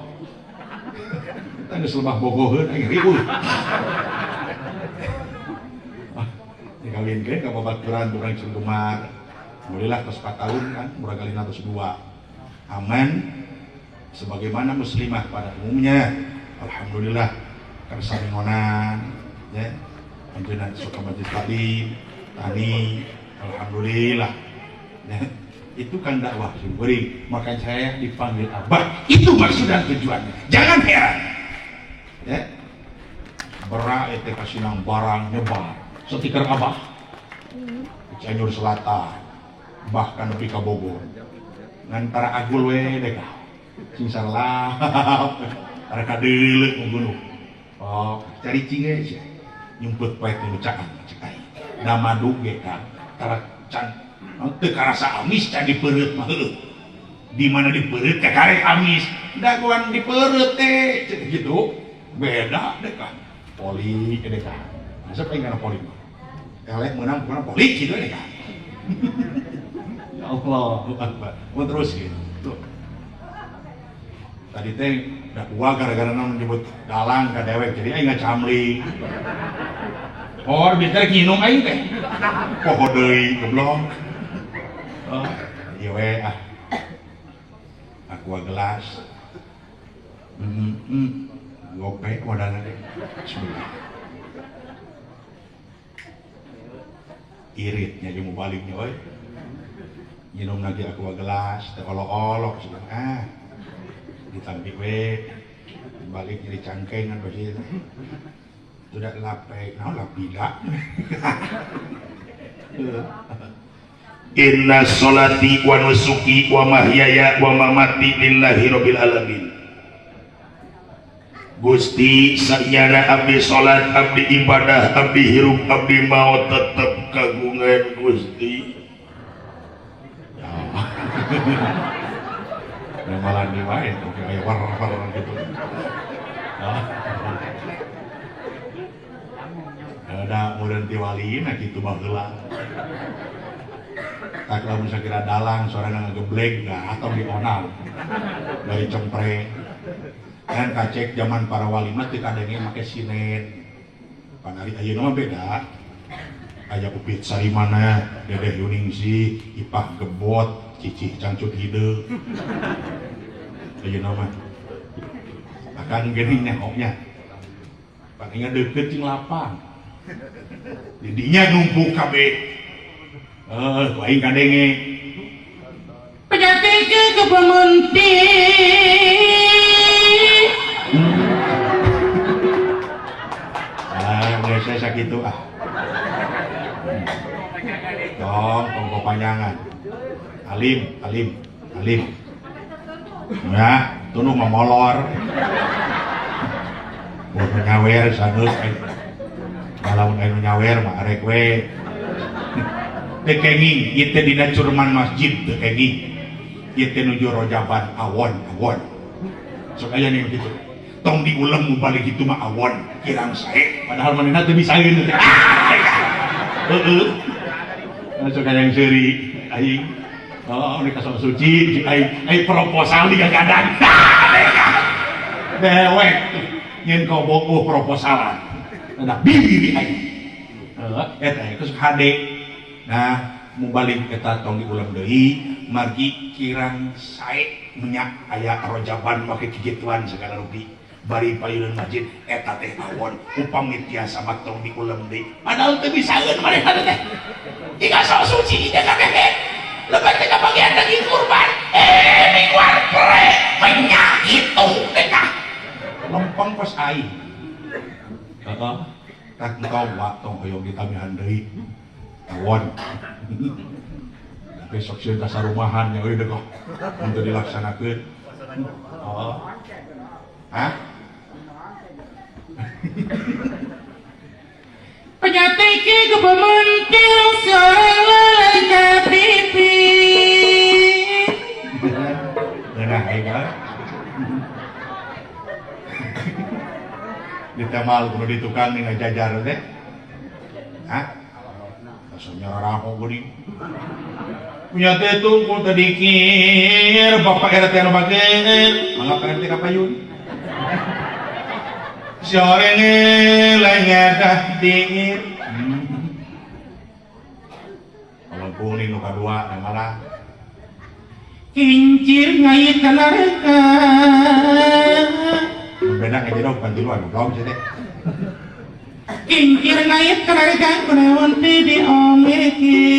Kita geus lebah bogoheun aing riweuh. Dikawinkeun ka babaturan urang Cenggemar. Alhamdulillah tos 4 tahun kan, murah kali tos 2. Aman sebagaimana muslimah pada umumnya. Alhamdulillah kersamingonan ya. Anjeunna suka majlis taklim, tani, alhamdulillah. Ya. Itu kan dakwah syukuri, maka saya dipanggil abah. Itu maksud dan tujuannya. Jangan heran. Ya. Berak itu kasinang barang nyebar. Stiker abah. Cianjur Selatan, bahkan nepi ka Bogor. Ngan tara agul we deh ka. Sing sarlap. Tara kadeuleuh menggunung. Oh, cari cinge sia. Nyumput poek nu caang cek aing. Da madu ge ka tara can teu karasa amis can dipeureut mah heueuh. Di mana dipeureut ka karek amis. Dagoan dipeureut teh cek gitu. Beda deh ka. Poli deh ka. Asa aing kana poli mah. Eleh meunang pokona poli kitu deh ka. Ya Allah, Akbar. Mau terus gitu. Tadi teh dakwah gara-gara naon menyebut dalang ka dewek jadi aing ngacamling. Or biter nginum aing teh. Poho deui goblok. Oh, ieu we ah. Aqua gelas. Gope modalna teh. Bismillah. Iritnya jeung baliknya euy. Nginum lagi aqua gelas teh olok-olok sudah ah. Ditampi we balik jadi cangkengan pasti tidak lapek naon lapida. Inna sholati wa nusuki wa mahyaya wa mamati lillahi rabbil alamin. Gusti sanyana abdi salat, abdi ibadah, abdi hirup, abdi maut tetep kagungan Gusti. Ya malah di wae tuh kayak war-war gitu. Ada meureun ti walina kitu baheula. Tak lamun sakira dalang sorana ngageblek dah atau dional dari cempreng. Kan kacek zaman para wali mah teu kadenge make sinen. Panari ayeuna mah beda. Aya Upit Sarimana, Dedeh Yuningsih, Ipah Gebot, Cicih Cangcut Hideung. Ayeuna mah akan geuning nyaho-nya. Pangingan deukeut jeung lapang. Didinya numpuk kabeh. Ku aing kadenge. Penyakit kepemunti. Ah, geus sakitu ah. Tong, tong kepanjangan. Alim, alim, alim. Nah, tunuh memolor. Mun nyawer sageus aing. Lamun anu nyawer mah arek we. Teu kenging ieu teh dina curman masjid teu kenging. Ieu teh nuju rojaban awon awon. Sok aya nih kitu. Tong diulem mu balik kitu mah awon kirang sae padahal manehna teu bisaeun teh. Heeh. Sok aya yang seuri aing. Oh, ini kasok suci aing aing proposal digagadang. Dewek nyeun kobokuh proposalan. Ada bibi aing. Heeh, eta geus hade. Nah, Mubalik eta tong diulang deui margi kirang sae minyak aya rojaban make kikituan segala rupi bari payunan masjid eta teh awon upami tiasa mah tong diulang deui padahal teu bisaeun manehna teh jika sok suci teh kabeh lebat teh kabagian daging kurban mingguan pre minyak itu teh lempeng kos aing heeh tak engkau wa tong hoyong ditamihan deui awon besok sieun ka sarumahan nya euy deuk untuk dilaksanakeun. Oh. Hah? Penyatiki kepementil seorang pipi. Ngeunah aing mah. Ditemal kudu di tukang dina jajar teh. Hah? Rasanya raraho geuning. Punya teh tungku tadikir Bapak RT anu bager, mangga Pak RT ka payun. Siorenge lengadah dingin. Kalau kuning nu kadua malah kincir ngait kana reka. Beda ngajedog pantiluan goblok sia teh. Kincir ngait kana reka kunaon teh diomeki.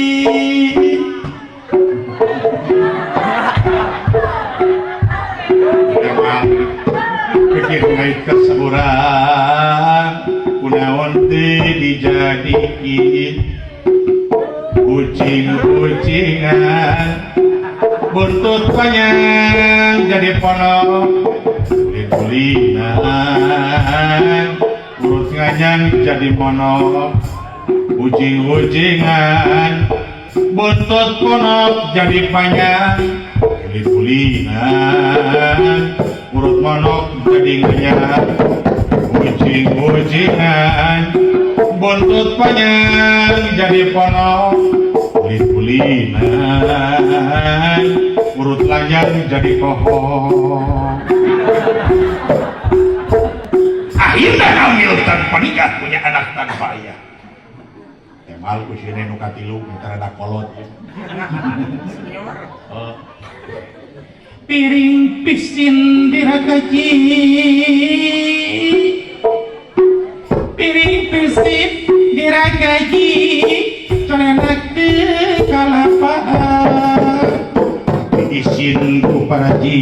Pikir ngait ka saurang kunaon teh dijadikeun kucing-kucingan buntut panjang jadi ponok kulinan urut nganyang jadi monok kucing-kucingan buntut ponok jadi panjang kulinan urut monok jadi nganyang kucing-kucingan buntut panjang jadi ponok kulinan urut lanjang jadi kohong. Akhirnya hamil tanpa nikah, punya anak tanpa ayah. Temal ku sieun nu katilu eta rada kolot. Piring pisin dirakaji, piring pisin dirakaji, colenak teu kalapaan. Isin ku paraji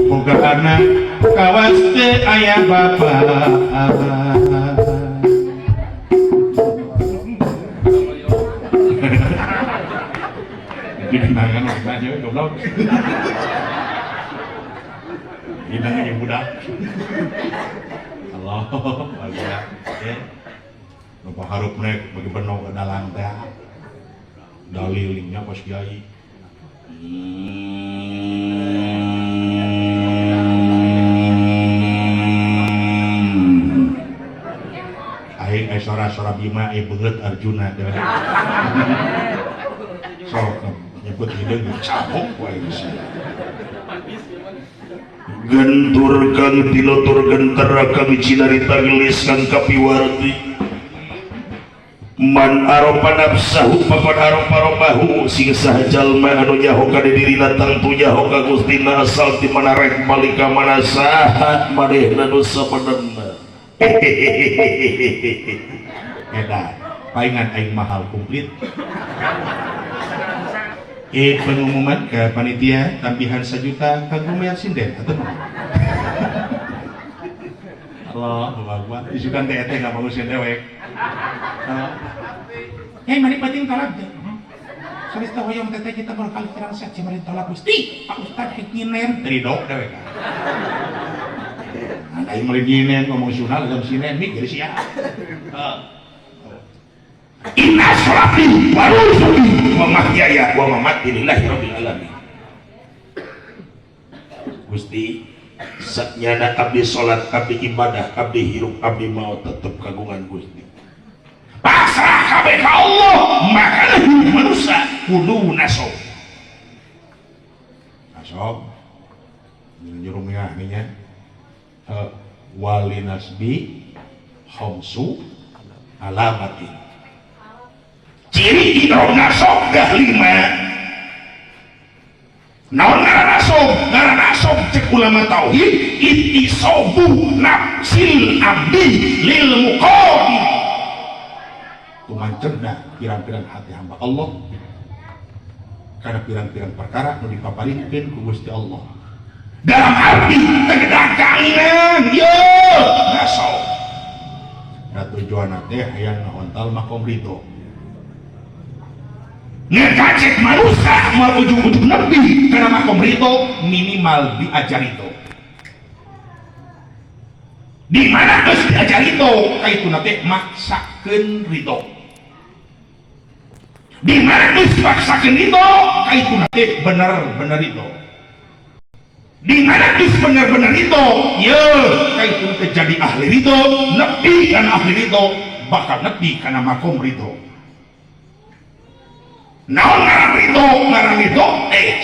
boga anak kawas teu aya bapa. Dikenangan waktu aja goblok. Hidang jeung budak. Allah Akbar. Ya. Nu paharupna bagi beno ke dalang teh. Dalilnya kos kiai. Aing aya sora-sora Bima aya beungeut Arjuna teh. Sok nyebut hideung cabok wae geus. Gentur kang tilotur gentera kang cinarita gelis kang kapiwarti. Man aropa nafsahu papan aropa robahu sing saha jalma anu nyaho ka dirina tangtu nyaho ka Gustina asal ti mana rek balik ka mana saha manehna nu sabenerna. Eta paingan aing mahal komplit. Pengumuman ke panitia tambihan 1 juta kanggo mayar sinden atau Allahu Akbar. Isukan teh teh enggak mau sin dewek. Hei mari penting tolak teh. Sanes teh hoyong teh kita berkali kirang set mari tolak Gusti. Pak Ustad hek nyinen tridok dewek. Aing meuli nyinen ngomong sunah dalam sinen mikir sia. Inna sholati wa nusuki wa mahyaya wa mamati lillahi rabbil alamin. Gusti satnyana abdi salat, abdi ibadah, abdi hirup, abdi mau tetep kagungan Gusti. Pasrah kabeh ka Allah, makana hirup manusia kudu nasob. Nasob nyurungnya nya wali nasbi khamsu alamatin. Ciri i'rob nasob dah lima. Naon ngaran nasob? Ngaran nasob cek ulama tauhid ittisobu nafsil abdi lil muqadir. Tumancebna pirang-pirang hati hamba Allah karena pirang-pirang perkara nu dipaparinkeun ku Gusti Allah. Dalam arti tegedakangan ye nasob. Da tujuanna teh hayang ngahontal makom ridho. Ngekacek manusia mau ujung-ujung nepi karena makom ridho minimal diajar itu. Di mana geus diajar itu kaituna teh maksakeun ridho. Di mana geus maksakeun ridho kaituna teh bener-bener ridho. Di mana geus bener-bener ridho ye kaituna teh jadi ahli ridho, nepi kana ahli ridho, bakal nepi kana makom ridho. Naon ngaran ridho? Ngaran ridho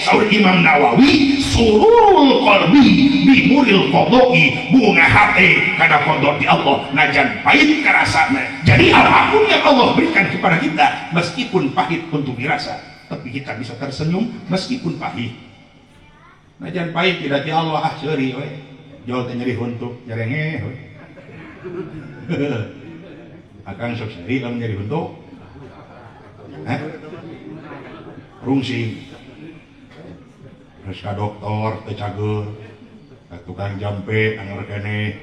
saur Imam Nawawi sururul qalbi bimuril qadai, bunga hati kana qada di Allah najan pahit karasana. Jadi apapun yang Allah berikan kepada kita meskipun pahit untuk dirasa, tapi kita bisa tersenyum meskipun pahit. Najan pahit tidak di Allah ah seuri we. Jol teh nyeri huntu nyerenge we. Akang sok seuri lamun nyeri huntu. Hah? Rungsing. Terus ka dokter teu cager, ka tukang jampe anger keneh,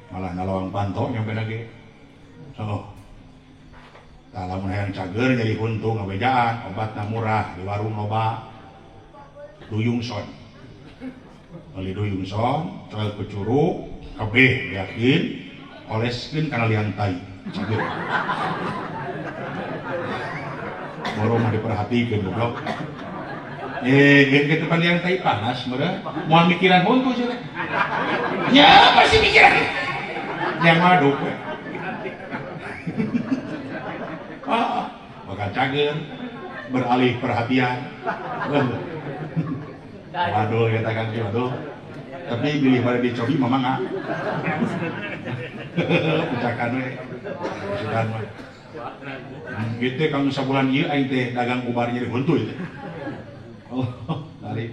malah nalawang panto nyampe lagi. So, tah lamun hayang cager nyeri huntu ngabejaan, obatna murah di warung loba. Duyung son. Meuli duyung son, coel ku curug, kabeh yakin, oleskeun kana liang tai, cager. Boro mah diperhatikeun goblok. Geus kitu pan liang tai panas meureun. Moal mikiran huntu cenah. Nya pasti mikiran. Yang waduk we. Ah, bakal cager, beralih perhatian. Waduh eta Kang Ki waduh. Tapi bilih bade dicobi mah mangga. Pucakan we. Pucakan we. Gitu kang sabulan ieu aing teh dagang ubar nyeri huntu ieu teh. Oh, tarik.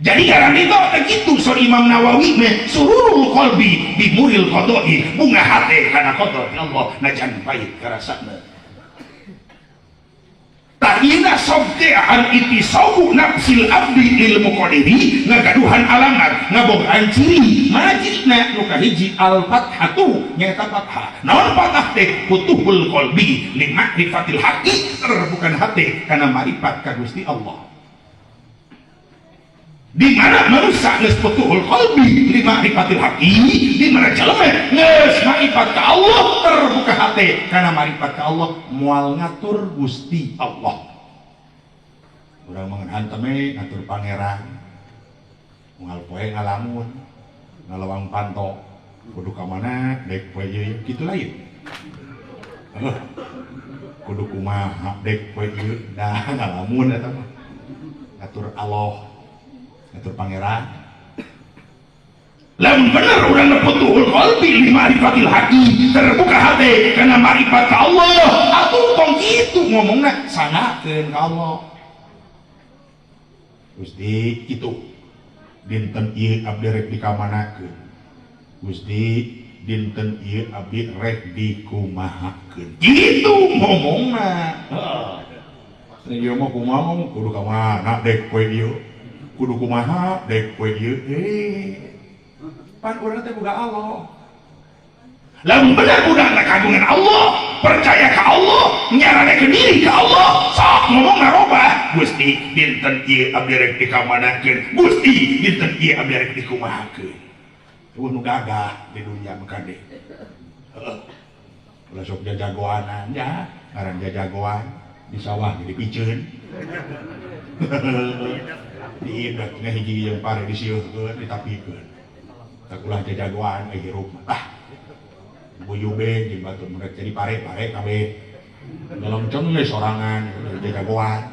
Jadi ngaran itu teh kitu saur Imam Nawawi meh sururul qalbi bimuril qadai, bunga hate kana qada ti Allah najan pahit karasana. Ta'ina sobtean itisobu nafsil abdi lil muqadiri, ngagaduhan alamat ngabogaan ciri. Mana cirina? Nu kahiji al fathatu nyaeta fathah. Naon fathah teh? Futuhul qalbi li ma'rifatil haqqi, terbukan hati kana marifat ka Gusti Allah. Di mana manusia geus futuhul qalbi li ma'rifatil haqqi, di mana jelema geus marifat ka Allah, terbuka hati kana marifat ka Allah, moal ngatur Gusti Allah. Urang mah hantem ngatur pangeran. Unggal poe ngalamun, ngalawang panto, kudu ka mana dek poe ieu kitu lain. Heuh. Kudu kumaha dek poe ieu dah ngalamun eta mah. Ngatur Allah, ngatur pangeran. Lamun bener urang futuhul qalbi li ma'rifatil haqqi, terbuka hati kana marifat ka Allah, atuh tong kitu ngomongna sangakeun ka Allah. Gusti kitu dinten ieu abdi rek dikamanakeun. Gusti dinten ieu abdi rek dikumahakeun. Kitu ngomongna. Heeh. Ieu mah kumaha ngomong kudu ka mana dek poe ieu. Kudu kumaha dek poe ieu. Pan urang teh boga Allah. Lamun bener budak teh kagungan Allah, percaya ka Allah, nyaranekeun diri ka Allah, sok ngomong ngarobah. Gusti dinten ieu abdi rek dikamanakeun. Gusti dinten ieu abdi rek dikumahakeun. Eueuh nu gagah di dunia mah kade. Heeh. Ulah sok jajagoanan ya, ngaran jajagoan di sawah jadi piceun. Diidet ngahiji jeung pare disieuhkeun, ditapikeun. Tak ulah jajagoan euy hirup mah. Ah. Buyube jeung batur merek jadi pare-pare kabeh. Ngelengceng we sorangan jajagoan.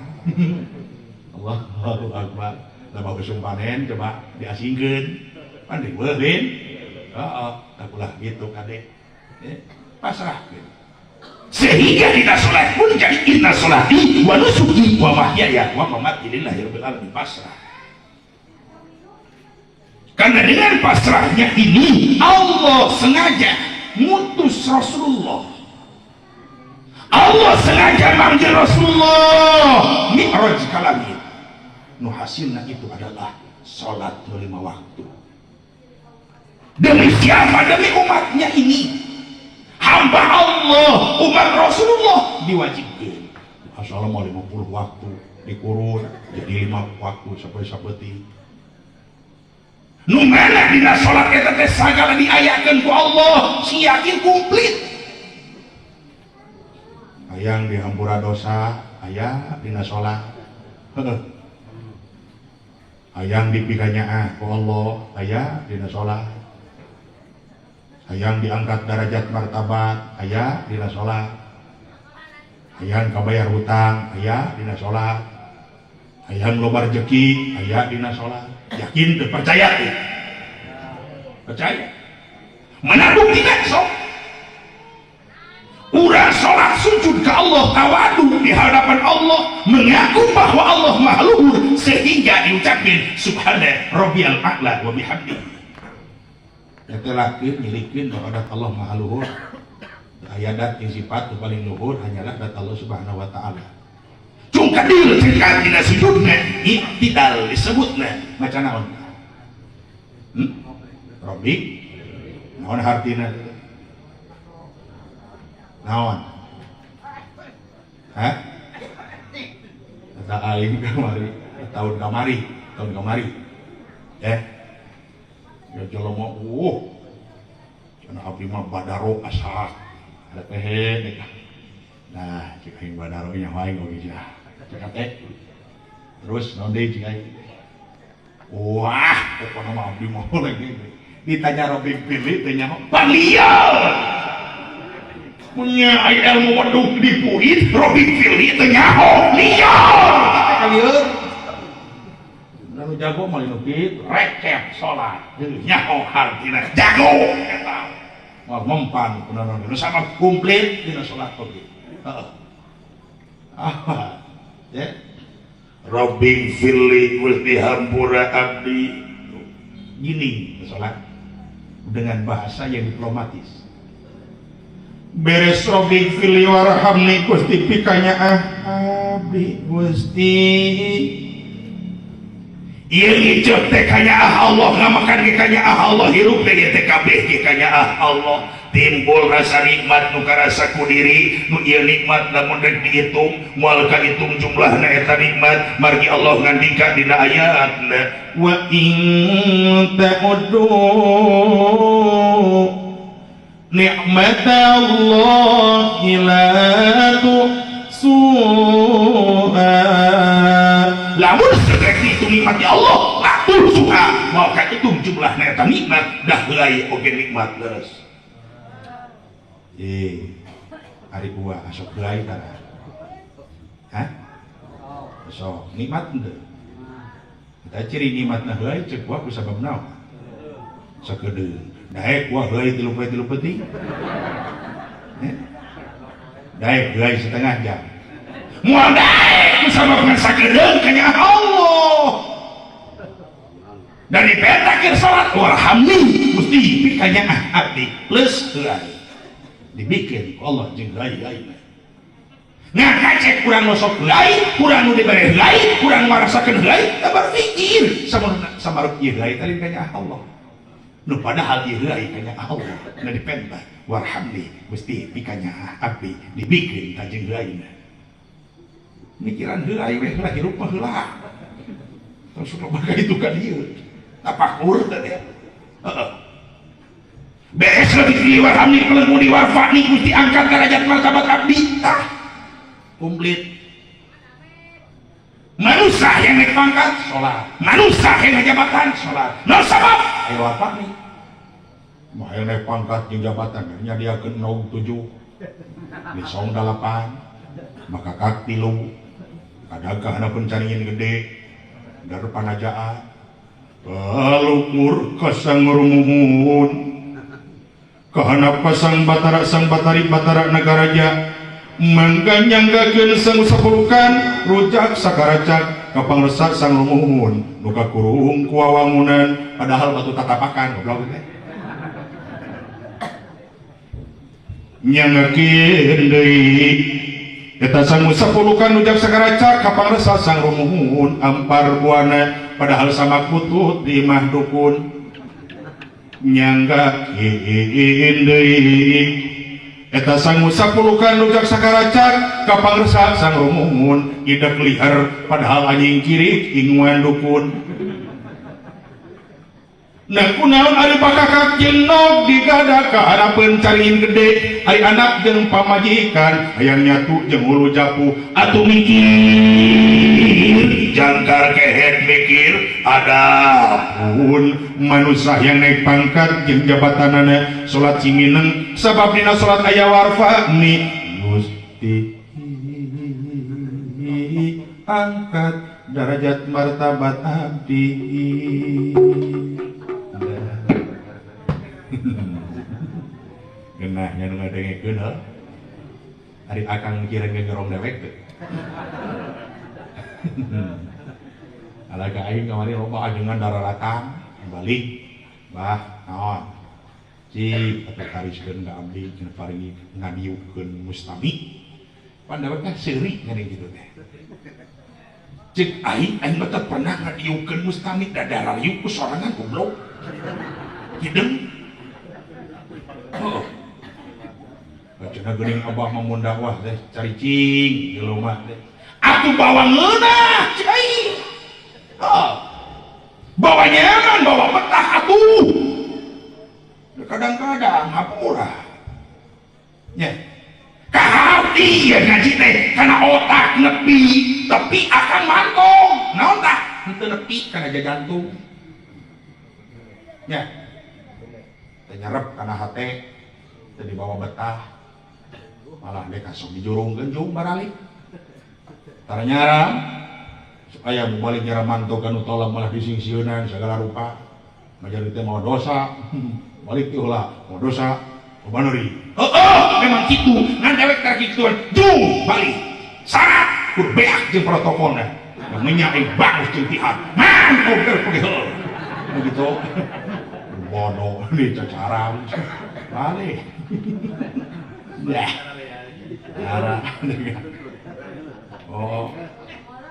Allahu akbar. Lah usum panen coba diasingkeun. Pan riweuh lin. Heeh, tak ulah gitu kade. Pasrahkeun. Sehingga dina salat pun jadi inna sholati wa nusuki wa mahyaya wa mamati lillahi rabbil alamin, pasrah. Karena dengan pasrahnya ini Allah sengaja ngutus Rasulullah, Allah sengaja manggil Rasulullah mi'raj ka langit. Nu hasilna itu adalah salat lima waktu. Demi siapa? Demi umatnya ini, hamba Allah, umat Rasulullah diwajibkan. Asal mau 50 waktu dikurun jadi 5 waktu sampai sapeuting. Nu mana dina salat eta teh sagala diayakeun ku Allah, si yakin komplit. Hayang dihampura dosa aya dina salat. Heeh. Hayang dipikanyaah ku Allah aya dina salat. Hayang diangkat derajat martabat aya dina salat. Hayang kabayar hutang aya dina salat. Hayang loba rezeki aya dina salat. Yakin teu? Percaya teu? Percaya. Mana buktina sok? Urang salat sujud ke Allah, tawadu di hadapan Allah, mengaku bahwa Allah Maha Luhur, sehingga diucapkan subhana rabbiyal a'la wa bihamdihi. Eta lakeun nyirikeun bahwa dat Allah Maha Luhur. Aya dat yang sifat nu paling luhur hanyalah dat Allah Subhanahu wa taala. Cung kadil cerita dina sujudna i'tidal disebutna maca naon? Hmm? Robbi naon hartina? Naon? Hah? Kata aing kamari, tahun kamari, tahun kamari. Eh. Ya jelema cenah abdi mah badaro asa. Ada teh teh. Nah, cek aing badaro nya aing oge cenah. Cek teh. Terus naon deui cek aing? Wah, pokokna mah abdi mah lagi. Ditanya Robbighfirli teh nyaho. Palieur. Punya ilmu weduk dipuit, Robbighfirli teh nyaho. Lieur. Kalieur. Lalu jago mah nu kitu, recep salat. Nyaho hartina jago eta. Moal mempan kunaon nu sama komplit dina salat oge. Heeh. Ah, ya. Robbighfirli Gusti hampura abdi. Gini salat dengan bahasa yang diplomatis. Beres Robbighfirli warhamni Gusti pikanyaah abdi Gusti. Ieu ngiceup teh kanyaah Allah, ngamakan ge kanyaah Allah, hirup teh ge teh kabeh ge kanyaah Allah. Timbul rasa nikmat nu karasa ku diri, nu ieu nikmat lamun rek dihitung moal kahitung jumlahna eta nikmat, margi Allah ngandika dina ayatna wa in ta'uddu ni'matallahi la tuhsuha. Lamun rek dihitung nikmat ya Allah la tuhsuha, moal kahitung jumlahna eta nikmat, dah heulai oge nikmat leres. Ari buah asok heulai tara. Hah? Sok nikmat henteu? Eta ciri nikmatna heulai ceuk buah ku sabab naon? Sakedeung. Daek buah heulai 3 poe 3 peuting. Eh? Daek heulai setengah jam. Moal daek ku sabab ngan sakedeung kanyaah Allah. Dari peta keur salat warhamni Gusti pikanyaah abdi leus heulai. Dibikin ku Allah jeung heulai-heulaina. Ngakacek kurang nosok heulai, kurang nu dibere heulai, kurang marasakeun heulai, tah berpikir samaruk ieu heulai tadi kanyaah Allah. Nu padahal ieu heulai kanyaah Allah. Nu dipenta warhamni Gusti pikanyaah abdi dibikin ta jeung heulaina. Mikiran heulai weh lah hirup mah heula. Terus loba ka itu ka dieu. Tapakur teh ya. Heeh. Beres lebih di warhamni kelemu di warfa'ni Gusti angkat derajat martabat abdi. Tah. Komplit. Manusia yang naik pangkat salat, manusia yang naik jabatan salat. No sabab ayo warfa'ni. Mah yang naik pangkat jeung jabatan nyadiakeun 07 disong 8 maka kak 3 kadang kahanapeun caringin gede dar panajaan kalumur kasangurumuhun kahanap pasang batara sang batari batara nagaraja Mangga nyanggakeun sangu sapulukan rujak sakaracak kapangresat sang rumuhun nu kakurung ku wawangunan padahal batu tatapakan goblok teh. Nyanggakeun deui eta sangu sapulukan rujak sakaracak kapangresat sang rumuhun ampar buana padahal sama kutut di imah dukun. Nyanggakeun deui eta sangu sapulukan rujak sakaracak kapangresat sang rumuhun idek liher padahal anjing kirik inguan dukun. Nah kunaon ari bakakak jeung nog digada ka harapeun caringin gede ari anak jeung pamajikan hayang nyatu jeung hulu japuh atuh mikir jangkar kehet mikir adapun manusia yang naik pangkat jeung jabatanana salat cingineng sabab dina salat aya warfani Gusti angkat darajat martabat abdi. Genah nya nu ngadengekeun heuh ari akang mikireun gegerong dewek teh. Ala ka aing kamari loba ajengan dararatang balik bah naon cik atuh kariskeun ka abdi cenah paringi ngadiukeun mustami pan dewek teh seuri ngene kitu teh. Cek aing aing mah teu pernah ngadiukeun mustami da darariuk ku sorangan goblok hideung. Oh. Cenah geuning abah mah mun dakwah teh caricing jelema teh. Atuh bawa ngeunah cek aing. Oh. Bawa nyaman, bawa betah atuh. Kadang-kadang ngapura. Nya. Ka hati ya ngaji teh kana otak nepi, tapi akan mantong. Naon tah? Henteu nepi kana jantung. Nya. Teh nyerep kana hate, teh dibawa betah. Malah dek kasok dijurungkeun jung baralik. Tara nyaram supaya balik nyaram mantog kanu tolong malah disingsieunan segala rupa. Majar teh mau dosa, balik teh ulah mau dosa, loba neuri. Heeh, memang kitu, ngan dewek teh kituan. Jung balik. Syarat kudu beak jeung protokolna. Namanya aing bagus jeung tihar. Mantog teh pergi heuh. Begitu. Bodoh di cacaran. Balik. Dah. Arah. Oh.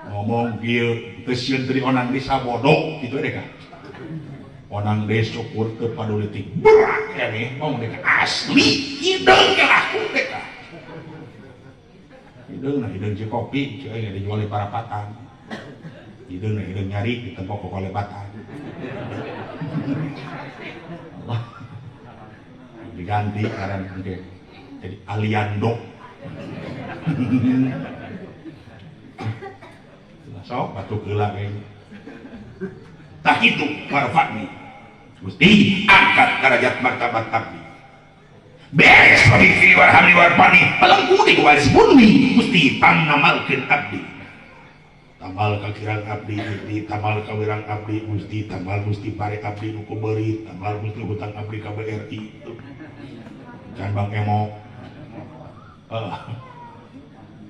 Ngomong kieu teu sieun teu onang desa bodoh kitu deh ka. Onang desa syukur teu padulitik berak ya nih ngomong deh asli hideung ke laku deh ka. Hideung nah hideung cikopi ceu aing dijual di parapatan. Hideung nah hideung nyari di tempat kokolebatan. Allah. Diganti karena oke. Jadi Aliando. Sok batuk heula kayaknya. Tah kitu warfa'ni. Gusti angkat derajat martabat abdi. Beres rabbi warhamni warfa'ni. Palengkuni wajibuni Gusti pangamalkeun abdi. Tamal kakirang abdi Gusti, tamal kawirang abdi Gusti, tamal Gusti pare abdi nu kubeuri, tamal Gusti hutang abdi ka BRI. Can Bang Emo.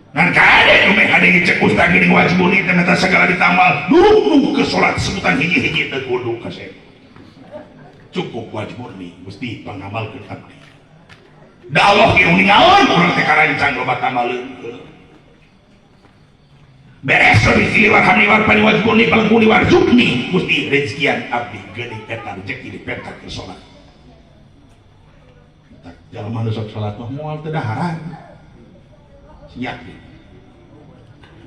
Ngan kade nu meh hade cek ustaz geuning wajibuni teh meta segala ditamal duruk ke salat sebutan hiji-hiji teh kudu kasep. Cukup wajibuni Gusti pangamalkeun abdi. Da Allah ge uningaeun urang teh karancang loba tamaleun. Beres rabbi warhamni warfa'ni wajibuni palengkuni warzuqni Gusti rezekian abdi geuning eta rezeki dipenta ke salat. Jalma nu sok salat mah moal teu daharan. Siap.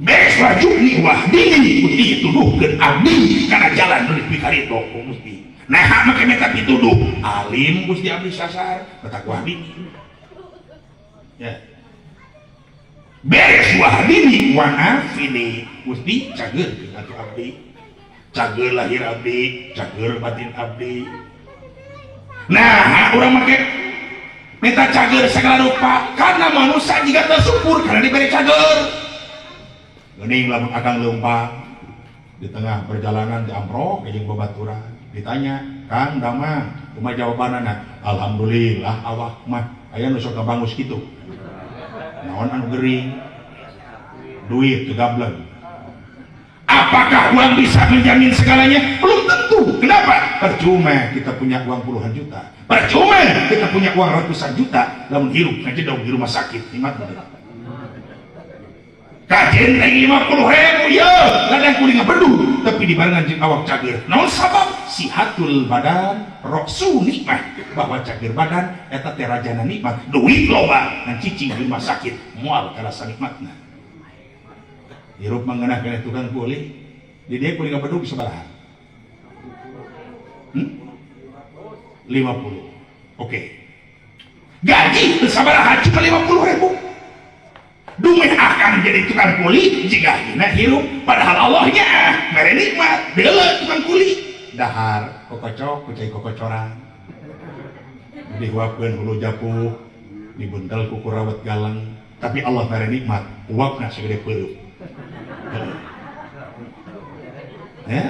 Beres wajibni wahdini Gusti tuduhkeun abdi kana jalan nu dipikaritu ku Gusti. Nah make meta pituduh alim Gusti abdi sasar batak wahdini. Ya. Beres wahdini wa afini Gusti cageurkeun atuh abdi. Cager lahir abdi, cager batin abdi. Nah, urang make minta cager segala rupa karena manusia jika tersyukur karena diberi cager. Geuning lamun akang leumpang di tengah perjalanan diamprok jeung babaturan ditanya, "Kang Damang, kumaha jawabanana?" "Alhamdulillah awak mah aya nu sok ngabangus kitu." Naon anu gering? Duit teu gableng. Apakah uang bisa menjamin segalanya? Belum tentu. Kenapa? Percuma kita punya uang puluhan juta. Percuma kita punya uang ratusan juta, lamun hirup ngajedog di rumah sakit, nikmat bener. Kajen teh 50.000 ya, ladang kuring ngabeduh, tapi dibarengan jeung awak cager. Naon sabab? Sihatul badan roksu nikmah, bahwa cager badan eta teh rajana nikmat. Duit loba ngan cicing di rumah sakit moal karasa nikmatna. Hirup mangeunah kana tukang kuli, di dia kuring ngabedug sabaraha? 50. Oke. Gaji sabaraha cuma 50.000. Dumeh akan jadi tukang kuli jika hina hirup, padahal Allahnya mere nikmat deuleu tukang kuli. Dahar kokocok kucai kokocoran. Dihuapkeun hulu japuh, dibuntel ku kurawat galang, tapi Allah mere nikmat, uapna segede peureum. Ya,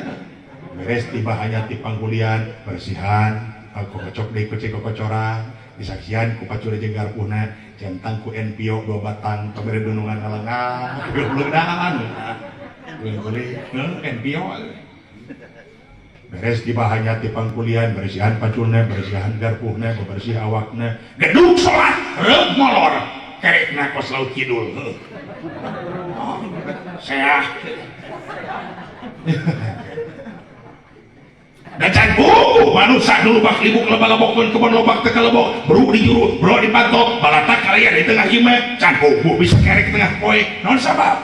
beres tiba hanya ti pangkulian, bersihan, kokocok deui kucai kokocoran, disaksian ku pacul jeung garpuhna, centang ku NPO 2 batang, pamere dunungan alengah, goblogdan. Boleh NPO. Beres tiba hanya ti pangkulian, bersihan paculna, bersihan garpuhna, bebersih awakna, gedung salat reuk molor, kerekna kos laut kidul. Heuh. Seah. Dacan buku manusia dulu bak libuk lebak-lebokkeun kebon lobak teu kalebok, bro di juru, bro di panto, balatak karya di tengah imah, can buku bisa kerek tengah poe. Naon sabab?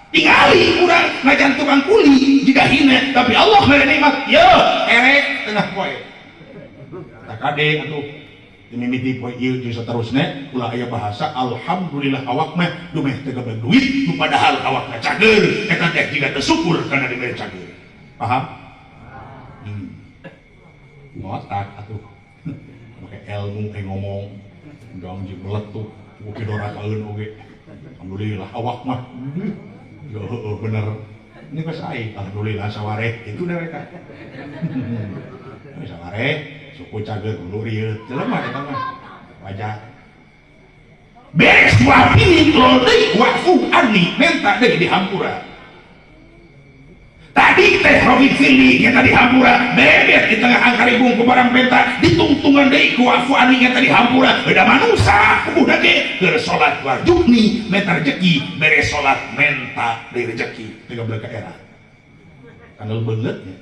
Tingali urang ngajan tukang kuli jiga hina, tapi Allah mere nikmat, ye kerek tengah poe. Tak kade atuh dimimiti poe ieu jeung saterusna ulah aya bahasa alhamdulillah awak mah dumeh teu gableng duit, nu padahal awakna cager, eta teh jiga teu syukur kana dibere cager. Paham? Ngotak atuh. Make ilmu eh ngomong, dong jeung meletup, ku dorakaeun oge. Alhamdulillah awak mah. Ya heueuh bener. Ini geus aing, alhamdulillah sawareh itu mereka. Sawareh suku cager hulu rieut. Jelema eta mah. Wajar. Beres wafini lol deui wafu anni menta deui dihampura. Tadi teh Robi Fili nyata dihampura, bebet di tengah angkaribung ku barang penta, ditungtungan deui ku wafu anni nyata dihampura. Beda manusa kubuhna ge keur salat warjukni menta rezeki, beres salat menta deui rezeki. Tiga belas era. Tanggal beungeut nya.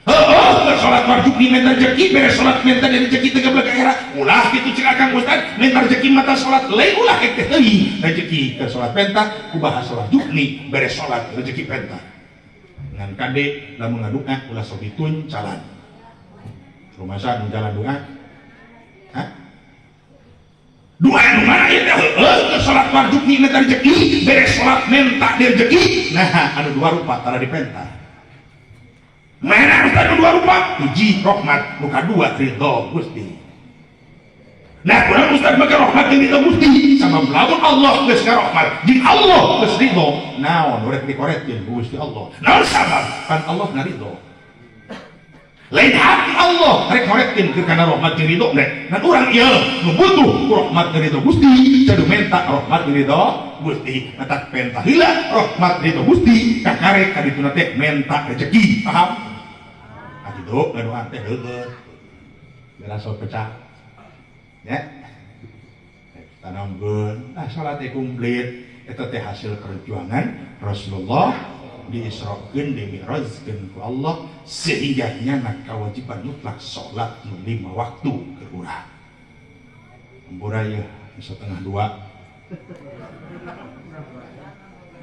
Heueuh, keur salat warjukni menta rezeki, beres salat menta deui rezeki tiga belas era. Ulah kitu cek Akang Ustad, menta rezeki mata salat lain ulah teh teuing rezeki keur salat penta ku bahasa warjukni beres salat rezeki penta. Ngan kade lamun ngadoa ulah sok dituncalan. Rumasa nu jalan doa. Hah? Doa nu mana ieu teh? Heueuh, keur salat warjukni menta rezeki, beres salat menta deui rezeki. Nah, anu dua rupa tara dipenta. Mana Ustaz nu dua rupa? Hiji rahmat, nu kadua ridho Gusti. Nah, kurang Ustaz maka rahmat jeung ridho Gusti. Sabab lamun Allah geus ngarahmat, jeung Allah geus ridho, naon rek dikoretkeun ku Gusti Allah? Naon sabab? Pan Allah ngaridho. Lain hati Allah rek ngoretkeun ke kana rahmat jeung ridho nek. Ngan urang ieu nu butuh ku rahmat jeung ridho Gusti, cadu menta rahmat jeung ridho Gusti, matak penta heula rahmat ridho Gusti, kakarek ka dituna teh menta rezeki. Paham? Ah kitu ngadoa teh heueuh. Beras sok pecah. Ya. Tanamkeun, ah salat teh komplit eta teh hasil perjuangan Rasulullah diisrokeun dimi'rajkeun ku Allah sehingga nyana kewajiban mutlak salat nu 5 waktu keur urang. Hampura yeuh 1:30.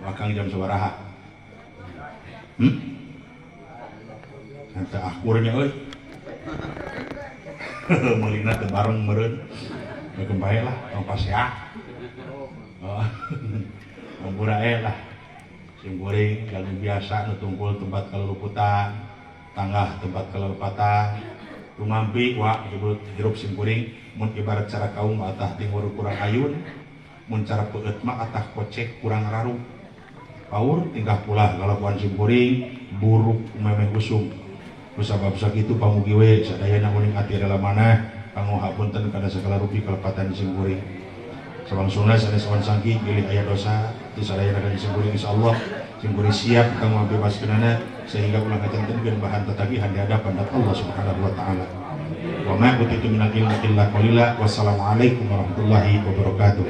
Bakang jam sabaraha? Teu akurnya euy. Meulina teu bareng meureun. Beukeum bae lah, tong pasea. Hampura lah. Sing goreng galuh biasa nu tungkul tempat kaluruputan, tangah tempat kalelepatan. Rumampi wa hirup sing kuring mun ibarat cara kaum atah timur kurang ayun, mun cara peueut mah atah kocek kurang raruk. Paur tingkah pola kalakuan sing kuring buruk memeh usum. Kusabab sakitu pamugi we sadayana uning ati adalah manah kanggo hapunten kana sagala rupi kalepatan sing kuring. Sawangsuna sanes saking bilih aya dosa ti sadayana ka simkuring, insyaallah simkuring siap kanggo ngabebaskeunana sehingga ulah ngajantenkeun bahan tatagihan di hadapan Allah Subhanahu wa taala. Wa ma utitu minal ilmi illa qalila. Wassalamualaikum warahmatullahi wabarakatuh.